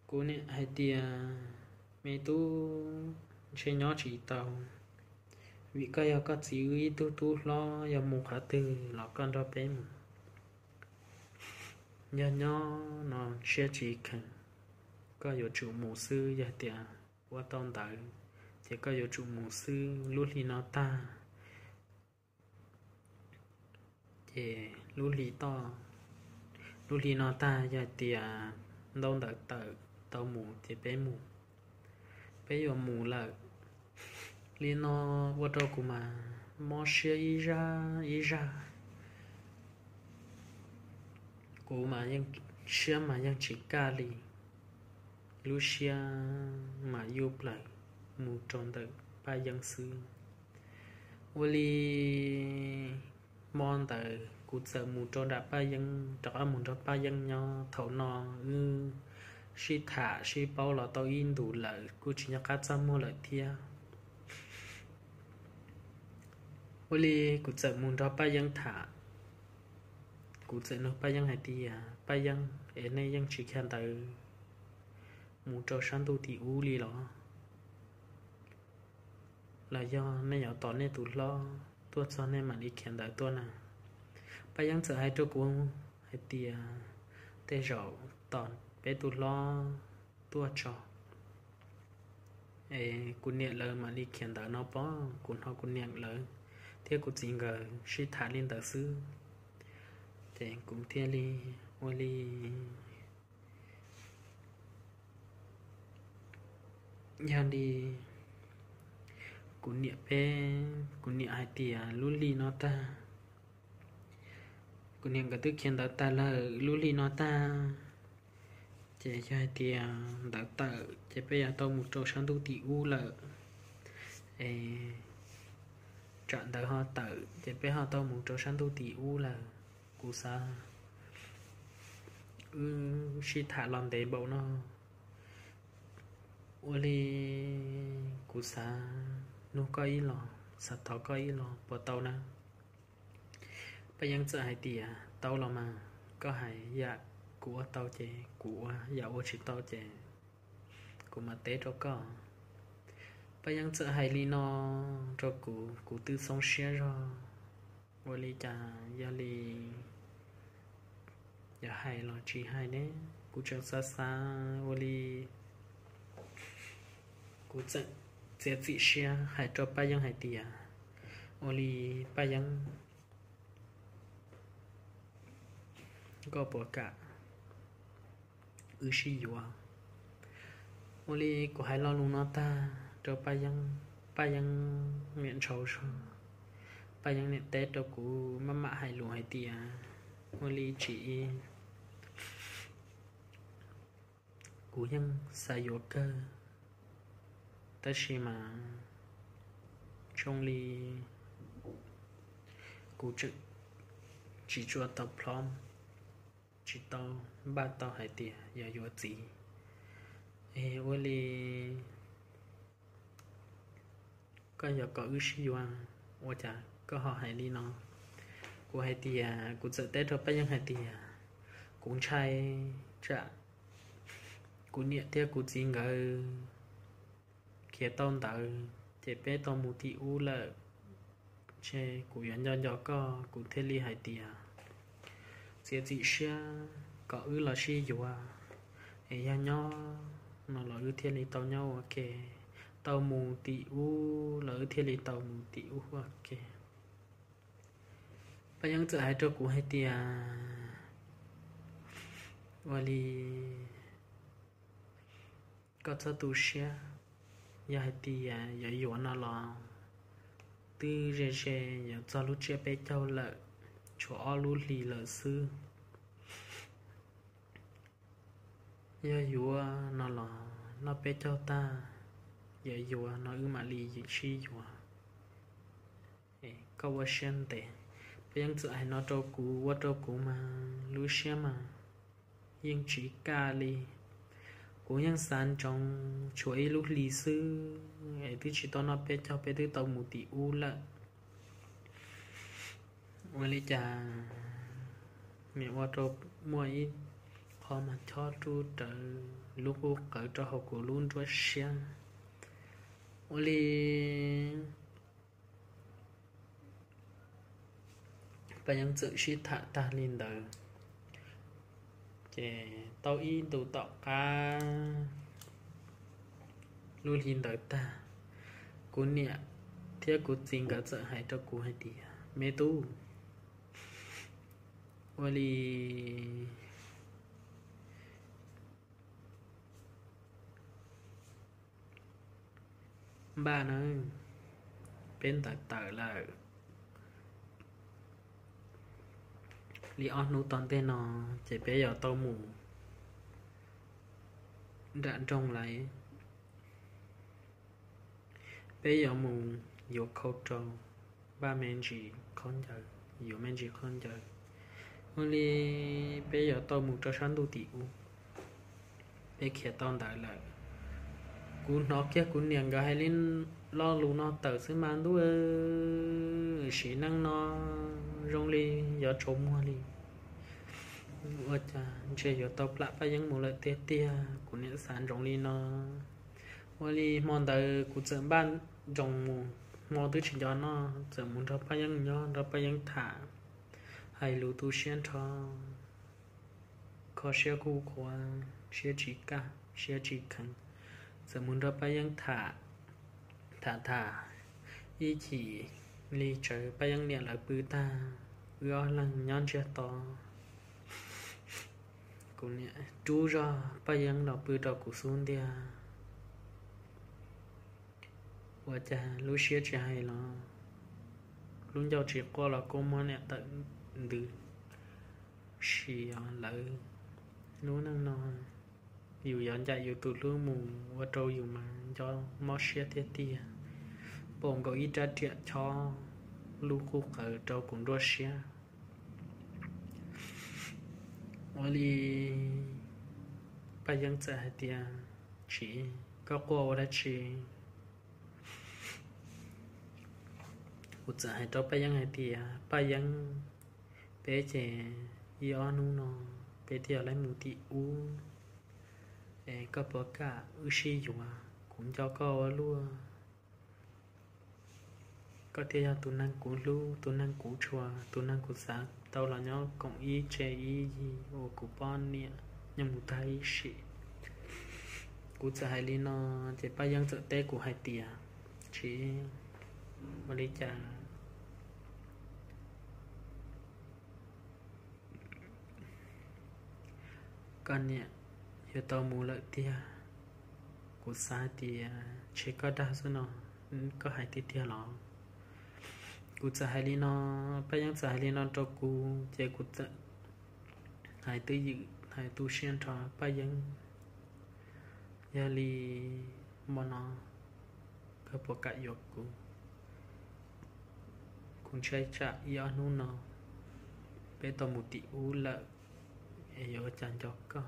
Kuv niam hais tias, me tub, ntshe nyob tsis tau, vim koj yog koj txiv wb ib tug tub hlob, yog mus qhov twg los koj nrog peb mus. Yog nyob no siab tsis kheev, koj yuav tsum mus xwb. Yog tias ua tau ntawv ces koj yuav tsum mus xwb. Lub hli no tag ces lub hli toj, lub hli no tag yog tias ntaub ntawv tawm tau mus ces peb mus, peb yuav mus lawm. Li no ua rau kuv mas mob siab ib zaj ib zaj. Kuv mas yeej, siab mas yeej tsis kaj li, lub siab mas yuj plaws mus rau ntawm Paj Yeeb xwb. Ua li hmo ntawd kuv txawm mus rau nram Paj Yeeb, rov qab mus nrog Paj Yeeb nyob. Thaum no wb sib tham sib paub los tau ib ntus lawm, kuj tsis nco qab txaj muag lawm thiab. Ua li kuv txawm mus nrog Paj Yeeb tham. Kuv txawm nug Paj Yeeb hais tias, Paj Yeeb, es nej yeej tsis khiav ntawd mus rau sab ntuj tim ub li los? Los yog nej yuav tos nej tus hlob? tuaj txog nej mam li khiav ntawv tuaj na. Paj Yeeb txawm hais rau kuv hais tias tej zaum tos peb tus hlob tuaj tso es kuv niam lawv mam li khiav ntawv no pob. Kuv hnov kuv niam lawv thiab kuv txiv nkawd sib tham li ntawd xwb, ces kuv thiaj li ua li. Yog li kuv niam peb, kuv niam hais tias lub hli no tag, kuv niam nkawd twb khiav ntawv tag lawm, lub hli no tag, ces yog hais tias ntawv tawm ces peb yuav tau mus rau sab ntuj tim ub lawm. Es tsam ntawv ho tawm ces peb ho tau mus rau sab ntuj tim ub lawm. Kuv xav wb sib tham los ntev npaum no, ua li kuv xav nug koj ib los, xav thov koj ib los puas tau na? Paj Yeeb txawm hais tias tau los mas, koj hais yam kuv ua tau ces kuv ua, yam ua tsis tau ces kuv mam teb rau koj. Paj Yeeb txawm hais li no rau kuv, kuv twb xoob siab zog, ua li cas yog li yuav hais los tsis hais ne? Kuv tseem xav xav ua li, kuv txawm txiav txim siab hais rau Paj Yeeb hais tias, ua li Paj Yeeb, koj puas kam wb sib yuav? Ua li kuv hais lo lus no tag rau Paj Yeeb, Paj Yeeb niam ntshau zog, Paj Yeeb niam teb rau kuv maj mam hais lus hais tias, ua li tsis ib, kuv yeej xav yuav kawg, tab sis mas zoo li kuv tseem tsis tshua tau plhob, tsis tau npaj tau hais tias yog yuav txiv. Es ua li koj yuav kom wb sib yuav, ua cas koj ho hais li no? Kuv hais tias, kuv txawm teb rau Paj Yeeb hais tias, kuv ntshai tsam kuv niam thiab kuv txiv nkawd khiav tau ntawd ces peb tau mus tim ub lawm, ces kuv yuav nco nco koj, kuv thiaj li hais tias txiav txim siab kom wb los sib yuav, es yog nyob no los wb thiaj li tau nyob ua ke, tau mus tim ub los wb thiaj li tau mus tim ub ua ke. Paj Yeeb txawm hais rau kuv hais tias, ua li koj txhob tu siab, yog hais tias yuav yuav no los twb ze ze yuav txog lub tsiab peb caug lawm, tshuav ob lub hlis lawm xwb. Yog yuav no los noj peb caug tag, yog yuav no wb mam li sib yuav, koj ua siab ntev. Paj Yeeb txawm hais no rau kuv, ua rau kuv mas lub siab mas yeej tsis kaj li. Kuv yeej xav ntsoov tshuav ib lub hlis xwb es twb tsis tau noj peb caug peb twb tau mus tim ub lawm. Ua li cas nim ua rau muaj ib qho mas chob rub rawv lub qub qawv rau hauv kuv lub nruab siab. Ua li Paj Yeeb txawm sib tham tag li ntawd, ces tau ib ntus tom qab lub hli ntawd tag, kuv niam thiab kuv txiv nkawd txawm hais rau kuv hais tias, me tub, ua li npaj nawb, peb ntawv tawm lawm. Li ob hnub tom ntej no ces peb yuav tau mus nram nroog lawm. Peb yuav mus yuav khau rau, npaj me ntsis khaub ncaws, yuav me ntsis khaub ncaws. Ua li peb yuav tau mus rau sab ntuj tim ub. Peb khiav tau ntawd lawm. Kuv hnov kiag kuv niam nkawd hais li lo lus no tawm xwb mas ntuj, sim neej no zoo li yuav tsaus muag li. Ua cas ntshe yuav tau plam Paj Yeeb mus lawm tiag tiag, kuv niam xav ntsoov li no. Ua li hmo ntawd kuv txawm npaj nroos mus hmo twb tsis nco noj, txawm mus nrog Paj Yeeb nyob, nrog Paj Yeeb tham, hais lus tu siab nrho, kho siab kuj qhuav, siab tsis kaj, siab tsis kheev, txawm mus nrog Paj Yeeb tham, tham tham ib chim li tsawv Paj Yeeb niam lawv pw tag, wb ob leeg nyob ntsiag to. Kuv niam rub zog Paj Yeeb los pw rau kuv xub ntiag. Ua cas lub siab tsis hais los, lub ncauj tsis quaj los kuj muab niam tawm ntws. Sis os lawv, lub neej no yus yuav ncaim yus tus hlub mus ua rau yus mas nco mob siab tiag tiag. Npaum nkaus ib rab riam chob lub qub qawv rau kuv nruab siab. Ua li Paj Yeeb txawm hais tias, Tsis, koj quaj ua dab tsi? Kuv txawm hais rau Paj Yeeb hais tias, Paj Yeeb, peb ces ib ob hnub no peb thiaj yuav mus tim ub, es koj puas kam wb sib yuav? Kuv nco koj ua luaj, koj thiaj yog tus neeg kuv hlub, tus neeg kuv tshua, tus neeg kuv xav tau los nyob koom ib tse ib yig ua kuv poj niam nyob mus tag ib sim. Kuv txawm hais li no, ces Paj Yeeb txawm teb kuv hais tias, Tsis, ua li cas koj niam yuav tau mus lawm tiag? Kuv xav hais tias ntshe koj dag xwb no, koj hais tiag tiag los? Kuv txawm hais li no, Paj Yeeb txawm hais li no rau kuv, ces kuv txawm hais twj ywm hais tu siab nrho, Paj Yeeb, yog li hmo no koj puas kam yuav kuv? Kuv ntshai tsam ib ob hnub no peb tau mus tim ub lawm es yuav ua cas nco koj.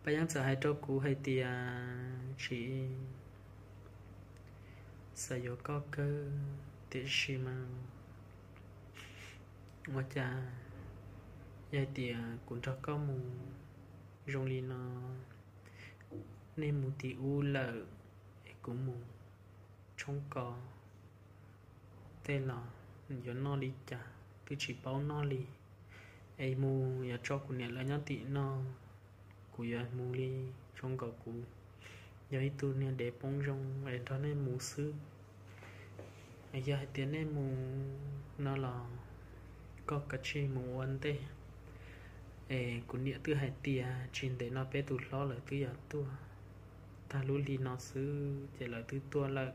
Paj Yeeb txawm hais rau kuv hais tias, Tsis, xav yuav koj kawg, tiam sis mas ua cas yog hais tias kuv nrog koj mus zoo li no, nej mus tim ub lawm es kuv mus tshoob kos tej los yuav noj li cas twb tsis paub noj li, es mus yuav tso kuv niam lawv nyob tim no, kuv yuav mus li zoo nkaus kuv yog ib tug niag dev poob zoo es nrog nej mus xwb. Yog hais tias nej mus no los koj kav tsij mus ua ntej, es kuv niam twb hais tias tsis ntev no peb tus hlob lawv twb yuav tuaj, tag lub hli no xwb ces lawv twb tuaj lawm.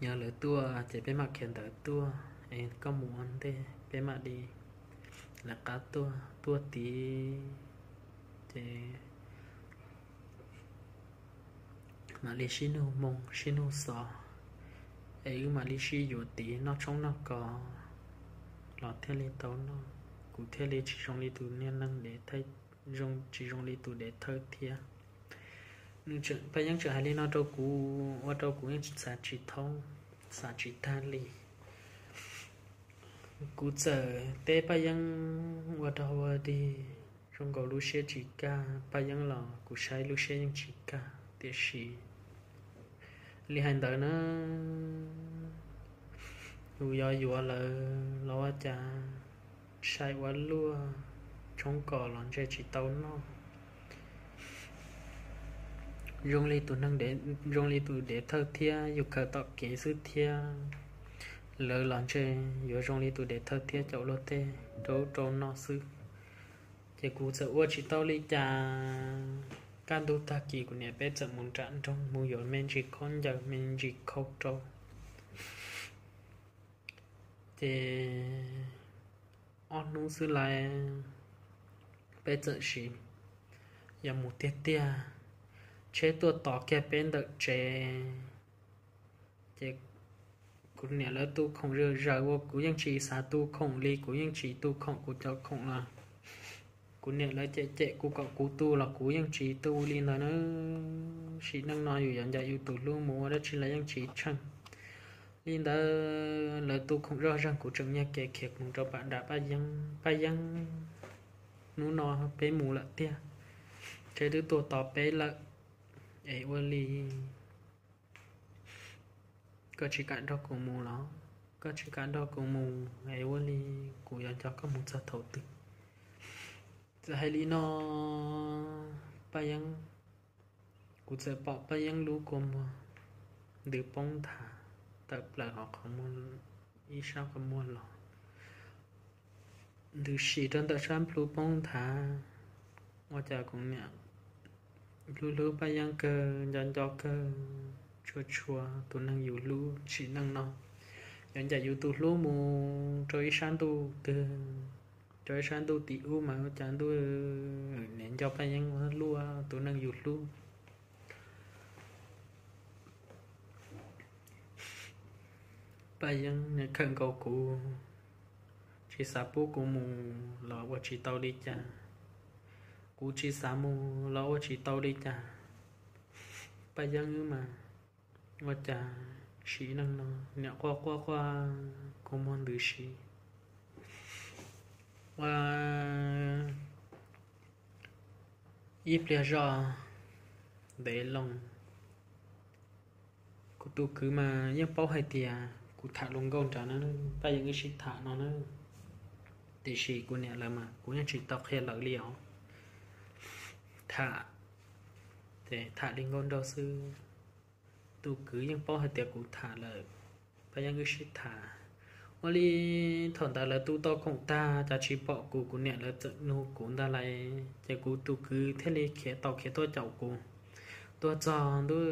Yog lawv tuaj ces peb mam khiav ntawd tuaj, es koj mus ua ntej, peb mam li lawv qab tuaj, tuaj tid ces mam li sib nug moo sib nug xov, es wb mam li sib yuav tid noj tshoob noj kos los thiaj li tau noj, kuv thiaj li tsis zoo li tus niag neeg dev, tsis zoo li tus dev thawj thiab. Paj Yeeb txawm hais li no rau kuv ua rau kuv yeej xav tsis thoob, xav tsis tag li. Kuv txawm teb Paj Yeeb ua rau ua dig, zoo nkaus lub siab tsis kaj, Paj Yeeb los kuv saib lub siab yeej tsis kaj, tiam sis li hais ntawd na, yus yuav yuav lawv los ua cas sai ua luaj, tshoob kos los ntshe tsis tau noj. Zoo li tus neeg dev, zoo li tus dev thawj thiab, yus khaws tom kev xwb thiab, lawv los ntshe yuav zoo li tus dev thawj thiab, caum luag tej rau rau noj xwb. Ces kuv txawm ua tsis tau li cas, kaj ntug tag kis kuv niam peb txawm mus nram nroog mus yuav me ntsis khaub ncaws me ntsis khau rau. Ces ob hnub xwb lawm, peb txawm sim yuav mus tiag tiag, tsheb tuaj tos kiag peb ntawm tsev. Ces kuv niam lawv tu khoom zawm zaws ua kuv yeej tsis xav tu khoom li, kuv yeej tsis tu khoom kuv cov khoom los. Kuv niam lawv cem cem kuv kom kuv tu los kuv yeej tsis tu li ntawd na. Sim neej no yus yuav ncaim yus tus hlub mus ua dab tsi los yeej tsis tsheej. Li ntawd lawv tu khoom zoj zeeg kuv tseem nyiag kev khiav mus rau pam nram Paj Yeeb, Paj Yeeb, hnub no peb mus lawm tiag, tsheb twb tuaj tos peb lawm. Es ua li koj tsis kam nrog kuv mus los? Koj tsis kam nrog kuv mus es ua li kuv yuav nco koj mus txog thaum twg? Txawm hais li no, Paj Yeeb, kuv txawm pom Paj Yeeb lub kua muag ntws poob nthav tawm plaws hauv qhov muag, ib sab qhov muag los ntws sim rau ntawm sab plhu poob nthav. Ua cas kuv niam hlub hlub Paj Yeeb kawg, nco nco kawg, tshua tshua tus neeg yus hlub sim neej no yuav ncaim yus tus hlub mus rau ib sab ntuj twg, rau ib sab ntuj tim ub mas ua cas ntuj niam nco Paj Yeeb luaj tus neeg yus hlub. Paj Yeeb niam khawm nkaus kuv, tsis xav pub kuv mus los ua tsis tau li cas, kuv tsis xav mus los ua tsis tau li cas. Paj Yeeb wb mas ua cas sim neej no niam quaj quaj quaj kua muag ntws si. Ua ib pliag zoj ntev loo, kuv tus kwv mas yeej paub hais tias kuv tham hluas nkauj nrad na, Paj Yeeb wb sib tham no na. Tiam sis kuv niam lawv mas kuv yeej tsis tau qhia lawv li os. Tham, ces tham li nkauj nraug xwb. Tus kwv yeej paub hais tias kuv tham lawm, Paj Yeeb wb sib tham. Ua li thaum ntawd lawv tu tau khoom tag cas tsis pom kuv, kuv niam lawv txawm nug kuv ntag lauj, ces kuv tus kwv thiaj li khiav tau khiav tuaj caum kuv. Tuaj txog ntuj,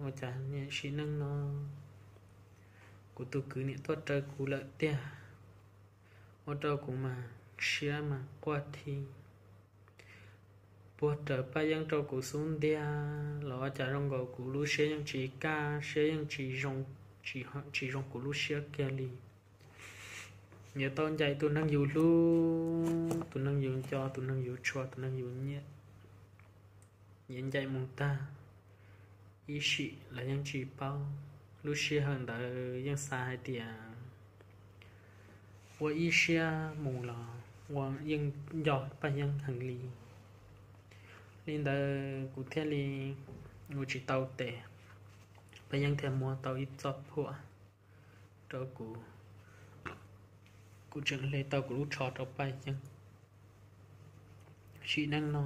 ua cas niam sim neej no kuv tus kwv niam tuaj raws kuv lawm tiag. Ua rau kuv mas siab mas quaj thi, puag raws Paj Yeeb rau kuv xub ntiag los ua cas zoo nkaus kuv lub siab yeej tsis kaj, siab yeej tsis zoo, tsis zoo kuv lub siab kiag li. Yuav tau ncaim tus neeg yus hlub, tus neeg yus nco, tus neeg yus tshua, tus neeg yus nyiam, yuav ncaim mus tag ib sim los yeej tsis paub. Lub sij hawm ntawd yeej xav hais tias ua ib siab mus los ua yeej nco Paj Yeeb heev li. Li ntawd kuv thiaj li ua tsis tau tes, Paj Yeeb thiaj muab tau ib txoj phuam rau kuv, kuv tseem hle tau kuv lub tsho rau Paj Yeeb. Sim neej no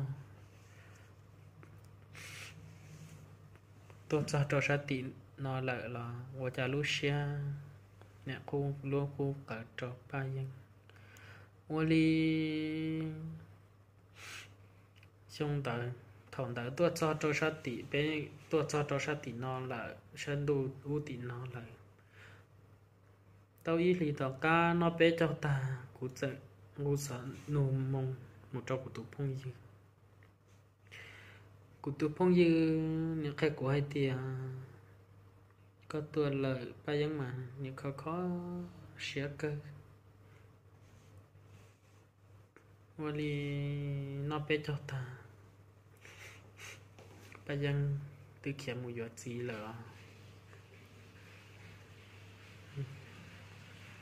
tuaj txog rau sab tim no lawm los ua cas lub siab niam qub lub qub qawv rau Paj Yeeb. Ua li xyoo ntawd, thaum ntawd tuaj txog rau sab tim, peb tuaj txog rau sab tim no lawm, sab ntuj ub tim no lawm. Tau ib hlis tom qab noj peb caug tag, kuv txawm nqus xov nug moo mus rau kuv tus phooj ywg. Kuv tus phooj ywg niam qhia kuv hais tias, koj tuaj lawm Paj Yeeb mas niam kho kho siab kawg. Ua li noj peb caug tag, Paj Yeeb twb khiav mus yuav txiv lawm os.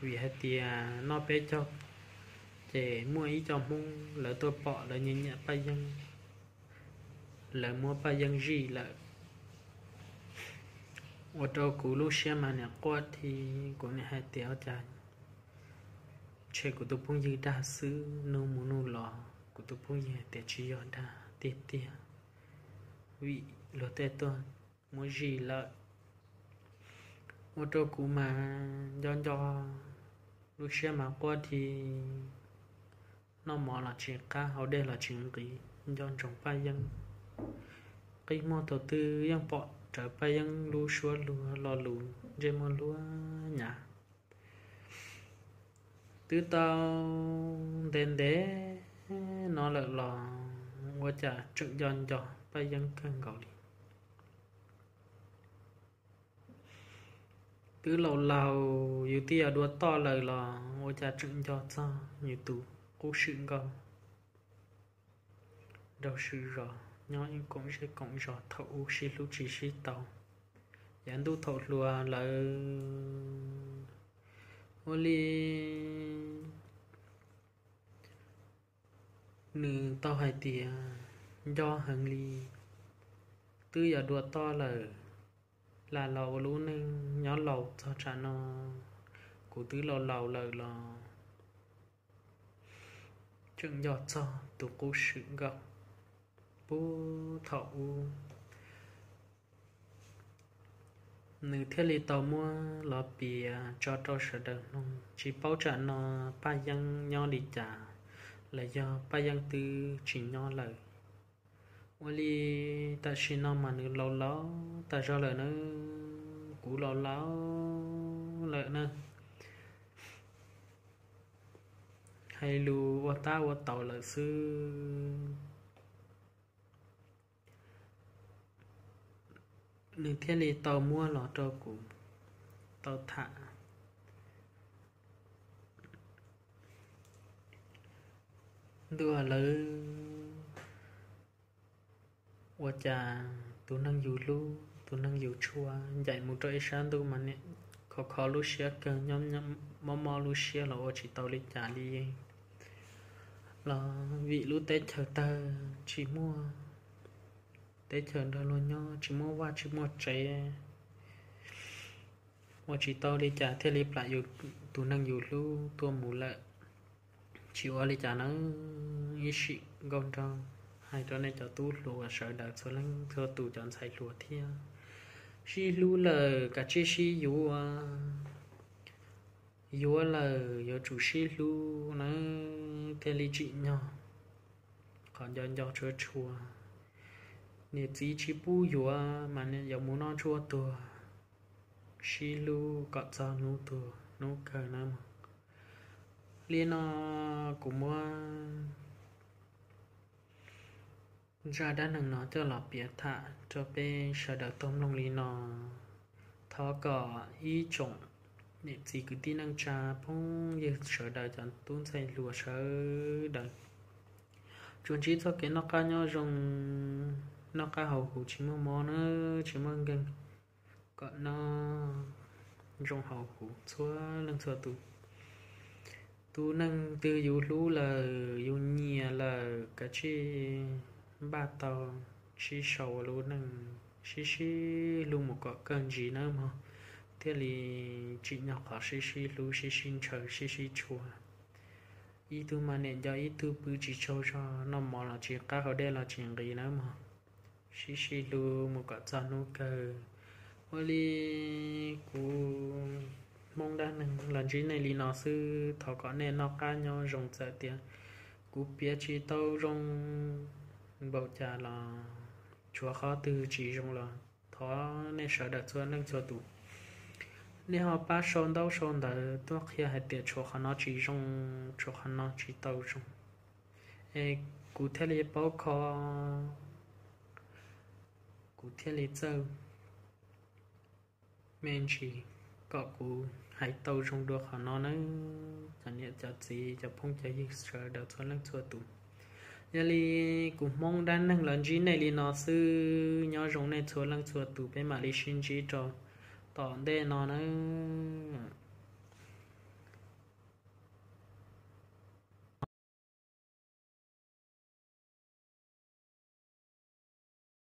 Vim hais tias noj peb caug ces muaj ib co Hmoob lawv tuaj pom lawv nyiam nyiam Paj Yeeb, lawv muab Paj Yeeb zij lawm. Ua rau kuv lub siab mas niam quaj thi, kuv niam hais tias ua cas ntshe kuv tus phooj ywg dag xwb, nug mus nug los kuv tus phooj ywg hais tias tsis yog dag tiag tiag, vim luag tej tuaj muab zij lawm. Ua rau kuv mas nco nco, lub siab mas quaj thi, noj mov los tsis qab, haus dej los tsis nqis, nco ntsoov Paj Yeeb. Qib muag thaum twg yeej pom rawv Paj Yeeb lub suab luag lo lus ntsej muag luag nyav. Twb tau ntev ntev no lawm los ua cas tseem nco nco Paj Yeeb kawg nkaus li. Twb laus laus yus twb yuav dua toj lawm los ua cas tseem nco txog yus tus qub swm nkauj nraug swm zos nyob ib koom zej koom zos thaum ub sib hlub tsis sib tau, yav ntuj thaum hluas lawm. Ua li nws tau hais tias nco heev li, twb yog dua toj lawm, lam los ua lub neej nyob laus txog tsam no, kuv twb laus laus lawm los tseem nco txog tus qub swm nkaus puag thaum ub. Nws thiaj li tau muab los piav tso rau sawv daws mloog, tsis paub tsam no Paj Yeeb nyob li cas, los yog Paj Yeeb twb tsis nyob lawm. Ua li tam sim no mas nws laus laus tas zog lawm na, kuv laus laus lawm na, hais lus ua tab ua tau lawm xwb. Nws thiaj li tau muab los rau kuv tau tham. Ntuj, lawv ua cas tus neeg yus hlub, tus neeg yus tshua ncaim mus rau ib sab ntuj mas nim khov kho lub siab kawg, nyob mob mob lub siab los ua tsis tau li cas li. Los vim lub teb chaws tawg tsis muaj teb chaws nrog luag nyob, tsis muaj vaj tsis muaj tsev, ua tsis tau li cas thiaj li plam yus tus neeg yus hlub tuaj mus lawm. Tsis ua li cas nawb, ib sim nkauj nraug hais rau nej cov tub hluas sawv daws txhua leej txhua tus, cov ntxhais hluas thiab, sib hlub lawm kav tsij sib yuav, yuav lawm yuav tsum sib hlub nawb thiaj li tsim nyog. Qhov nco nco tshua tshua, niam txiv tsis pub yuav mas yuav mus noj tshuaj tuag, sib hlub kom txog hnub tuag hnub kawg nawb mog. Li no kuv muab zaj dab neeg no coj los piav tham rau peb sawv daws tau mloog li no. Thov kom ib tsoom niam txiv kwv tij neej tsa phooj ywg sawv daws cov tub ntxhais hluas sawv daws tsuas ntsib txoj kev noj qab nyob zoo, noj qab haus huv tsis muaj mob na, tsis muaj nkeeg, kom noj zoo haus huv txhua leej txhua tus. Tus neeg twg yus hlub lawm yus nyiam lawm kav tsij npaj tau sib sau ua lub neej, sib sib hlub mus kom kawg ntsis nawb mog, thiaj li tsim nyog qhov sib sib hlub sib sib ntshaw sib sib tshua. Ib tug mas niam nco ib tug, pw tsis tsaug zog, noj mov los tsis qab, haus dej los tsis nqis nawb mog. Sib sib hlub mus kom txog hnub kawg. Ua li kuv Hmoob dab neeg los ntsib nej li no xwb, thov kom nej noj qab nyob zoo. Txawm tias kuv piav tsis tau zoo npaum cas los tshuav qhov twg tsis zoo los thov nej sawv daws txhua leej txhua tus, nej ho pab sau ntaub sau ntawv tuaj qhia hais tias tshuav qhov no tsis zoo, tshuav qhov no tsis tau zoo, es kuv thiaj li paub kho, kuv thiaj li txawj me ntsis kom kuv hais tau zoo dua qhov no nawb cov niam cov txiv cov phooj cov ywg sawv daws txhua leej txhua tus. Yog li kuv Hmoob dab neeg los ntsib nej li no xwb, nyob zoo nej txhua leej txhua tus, peb mam li sib ntsib rau tom ntej no nawb.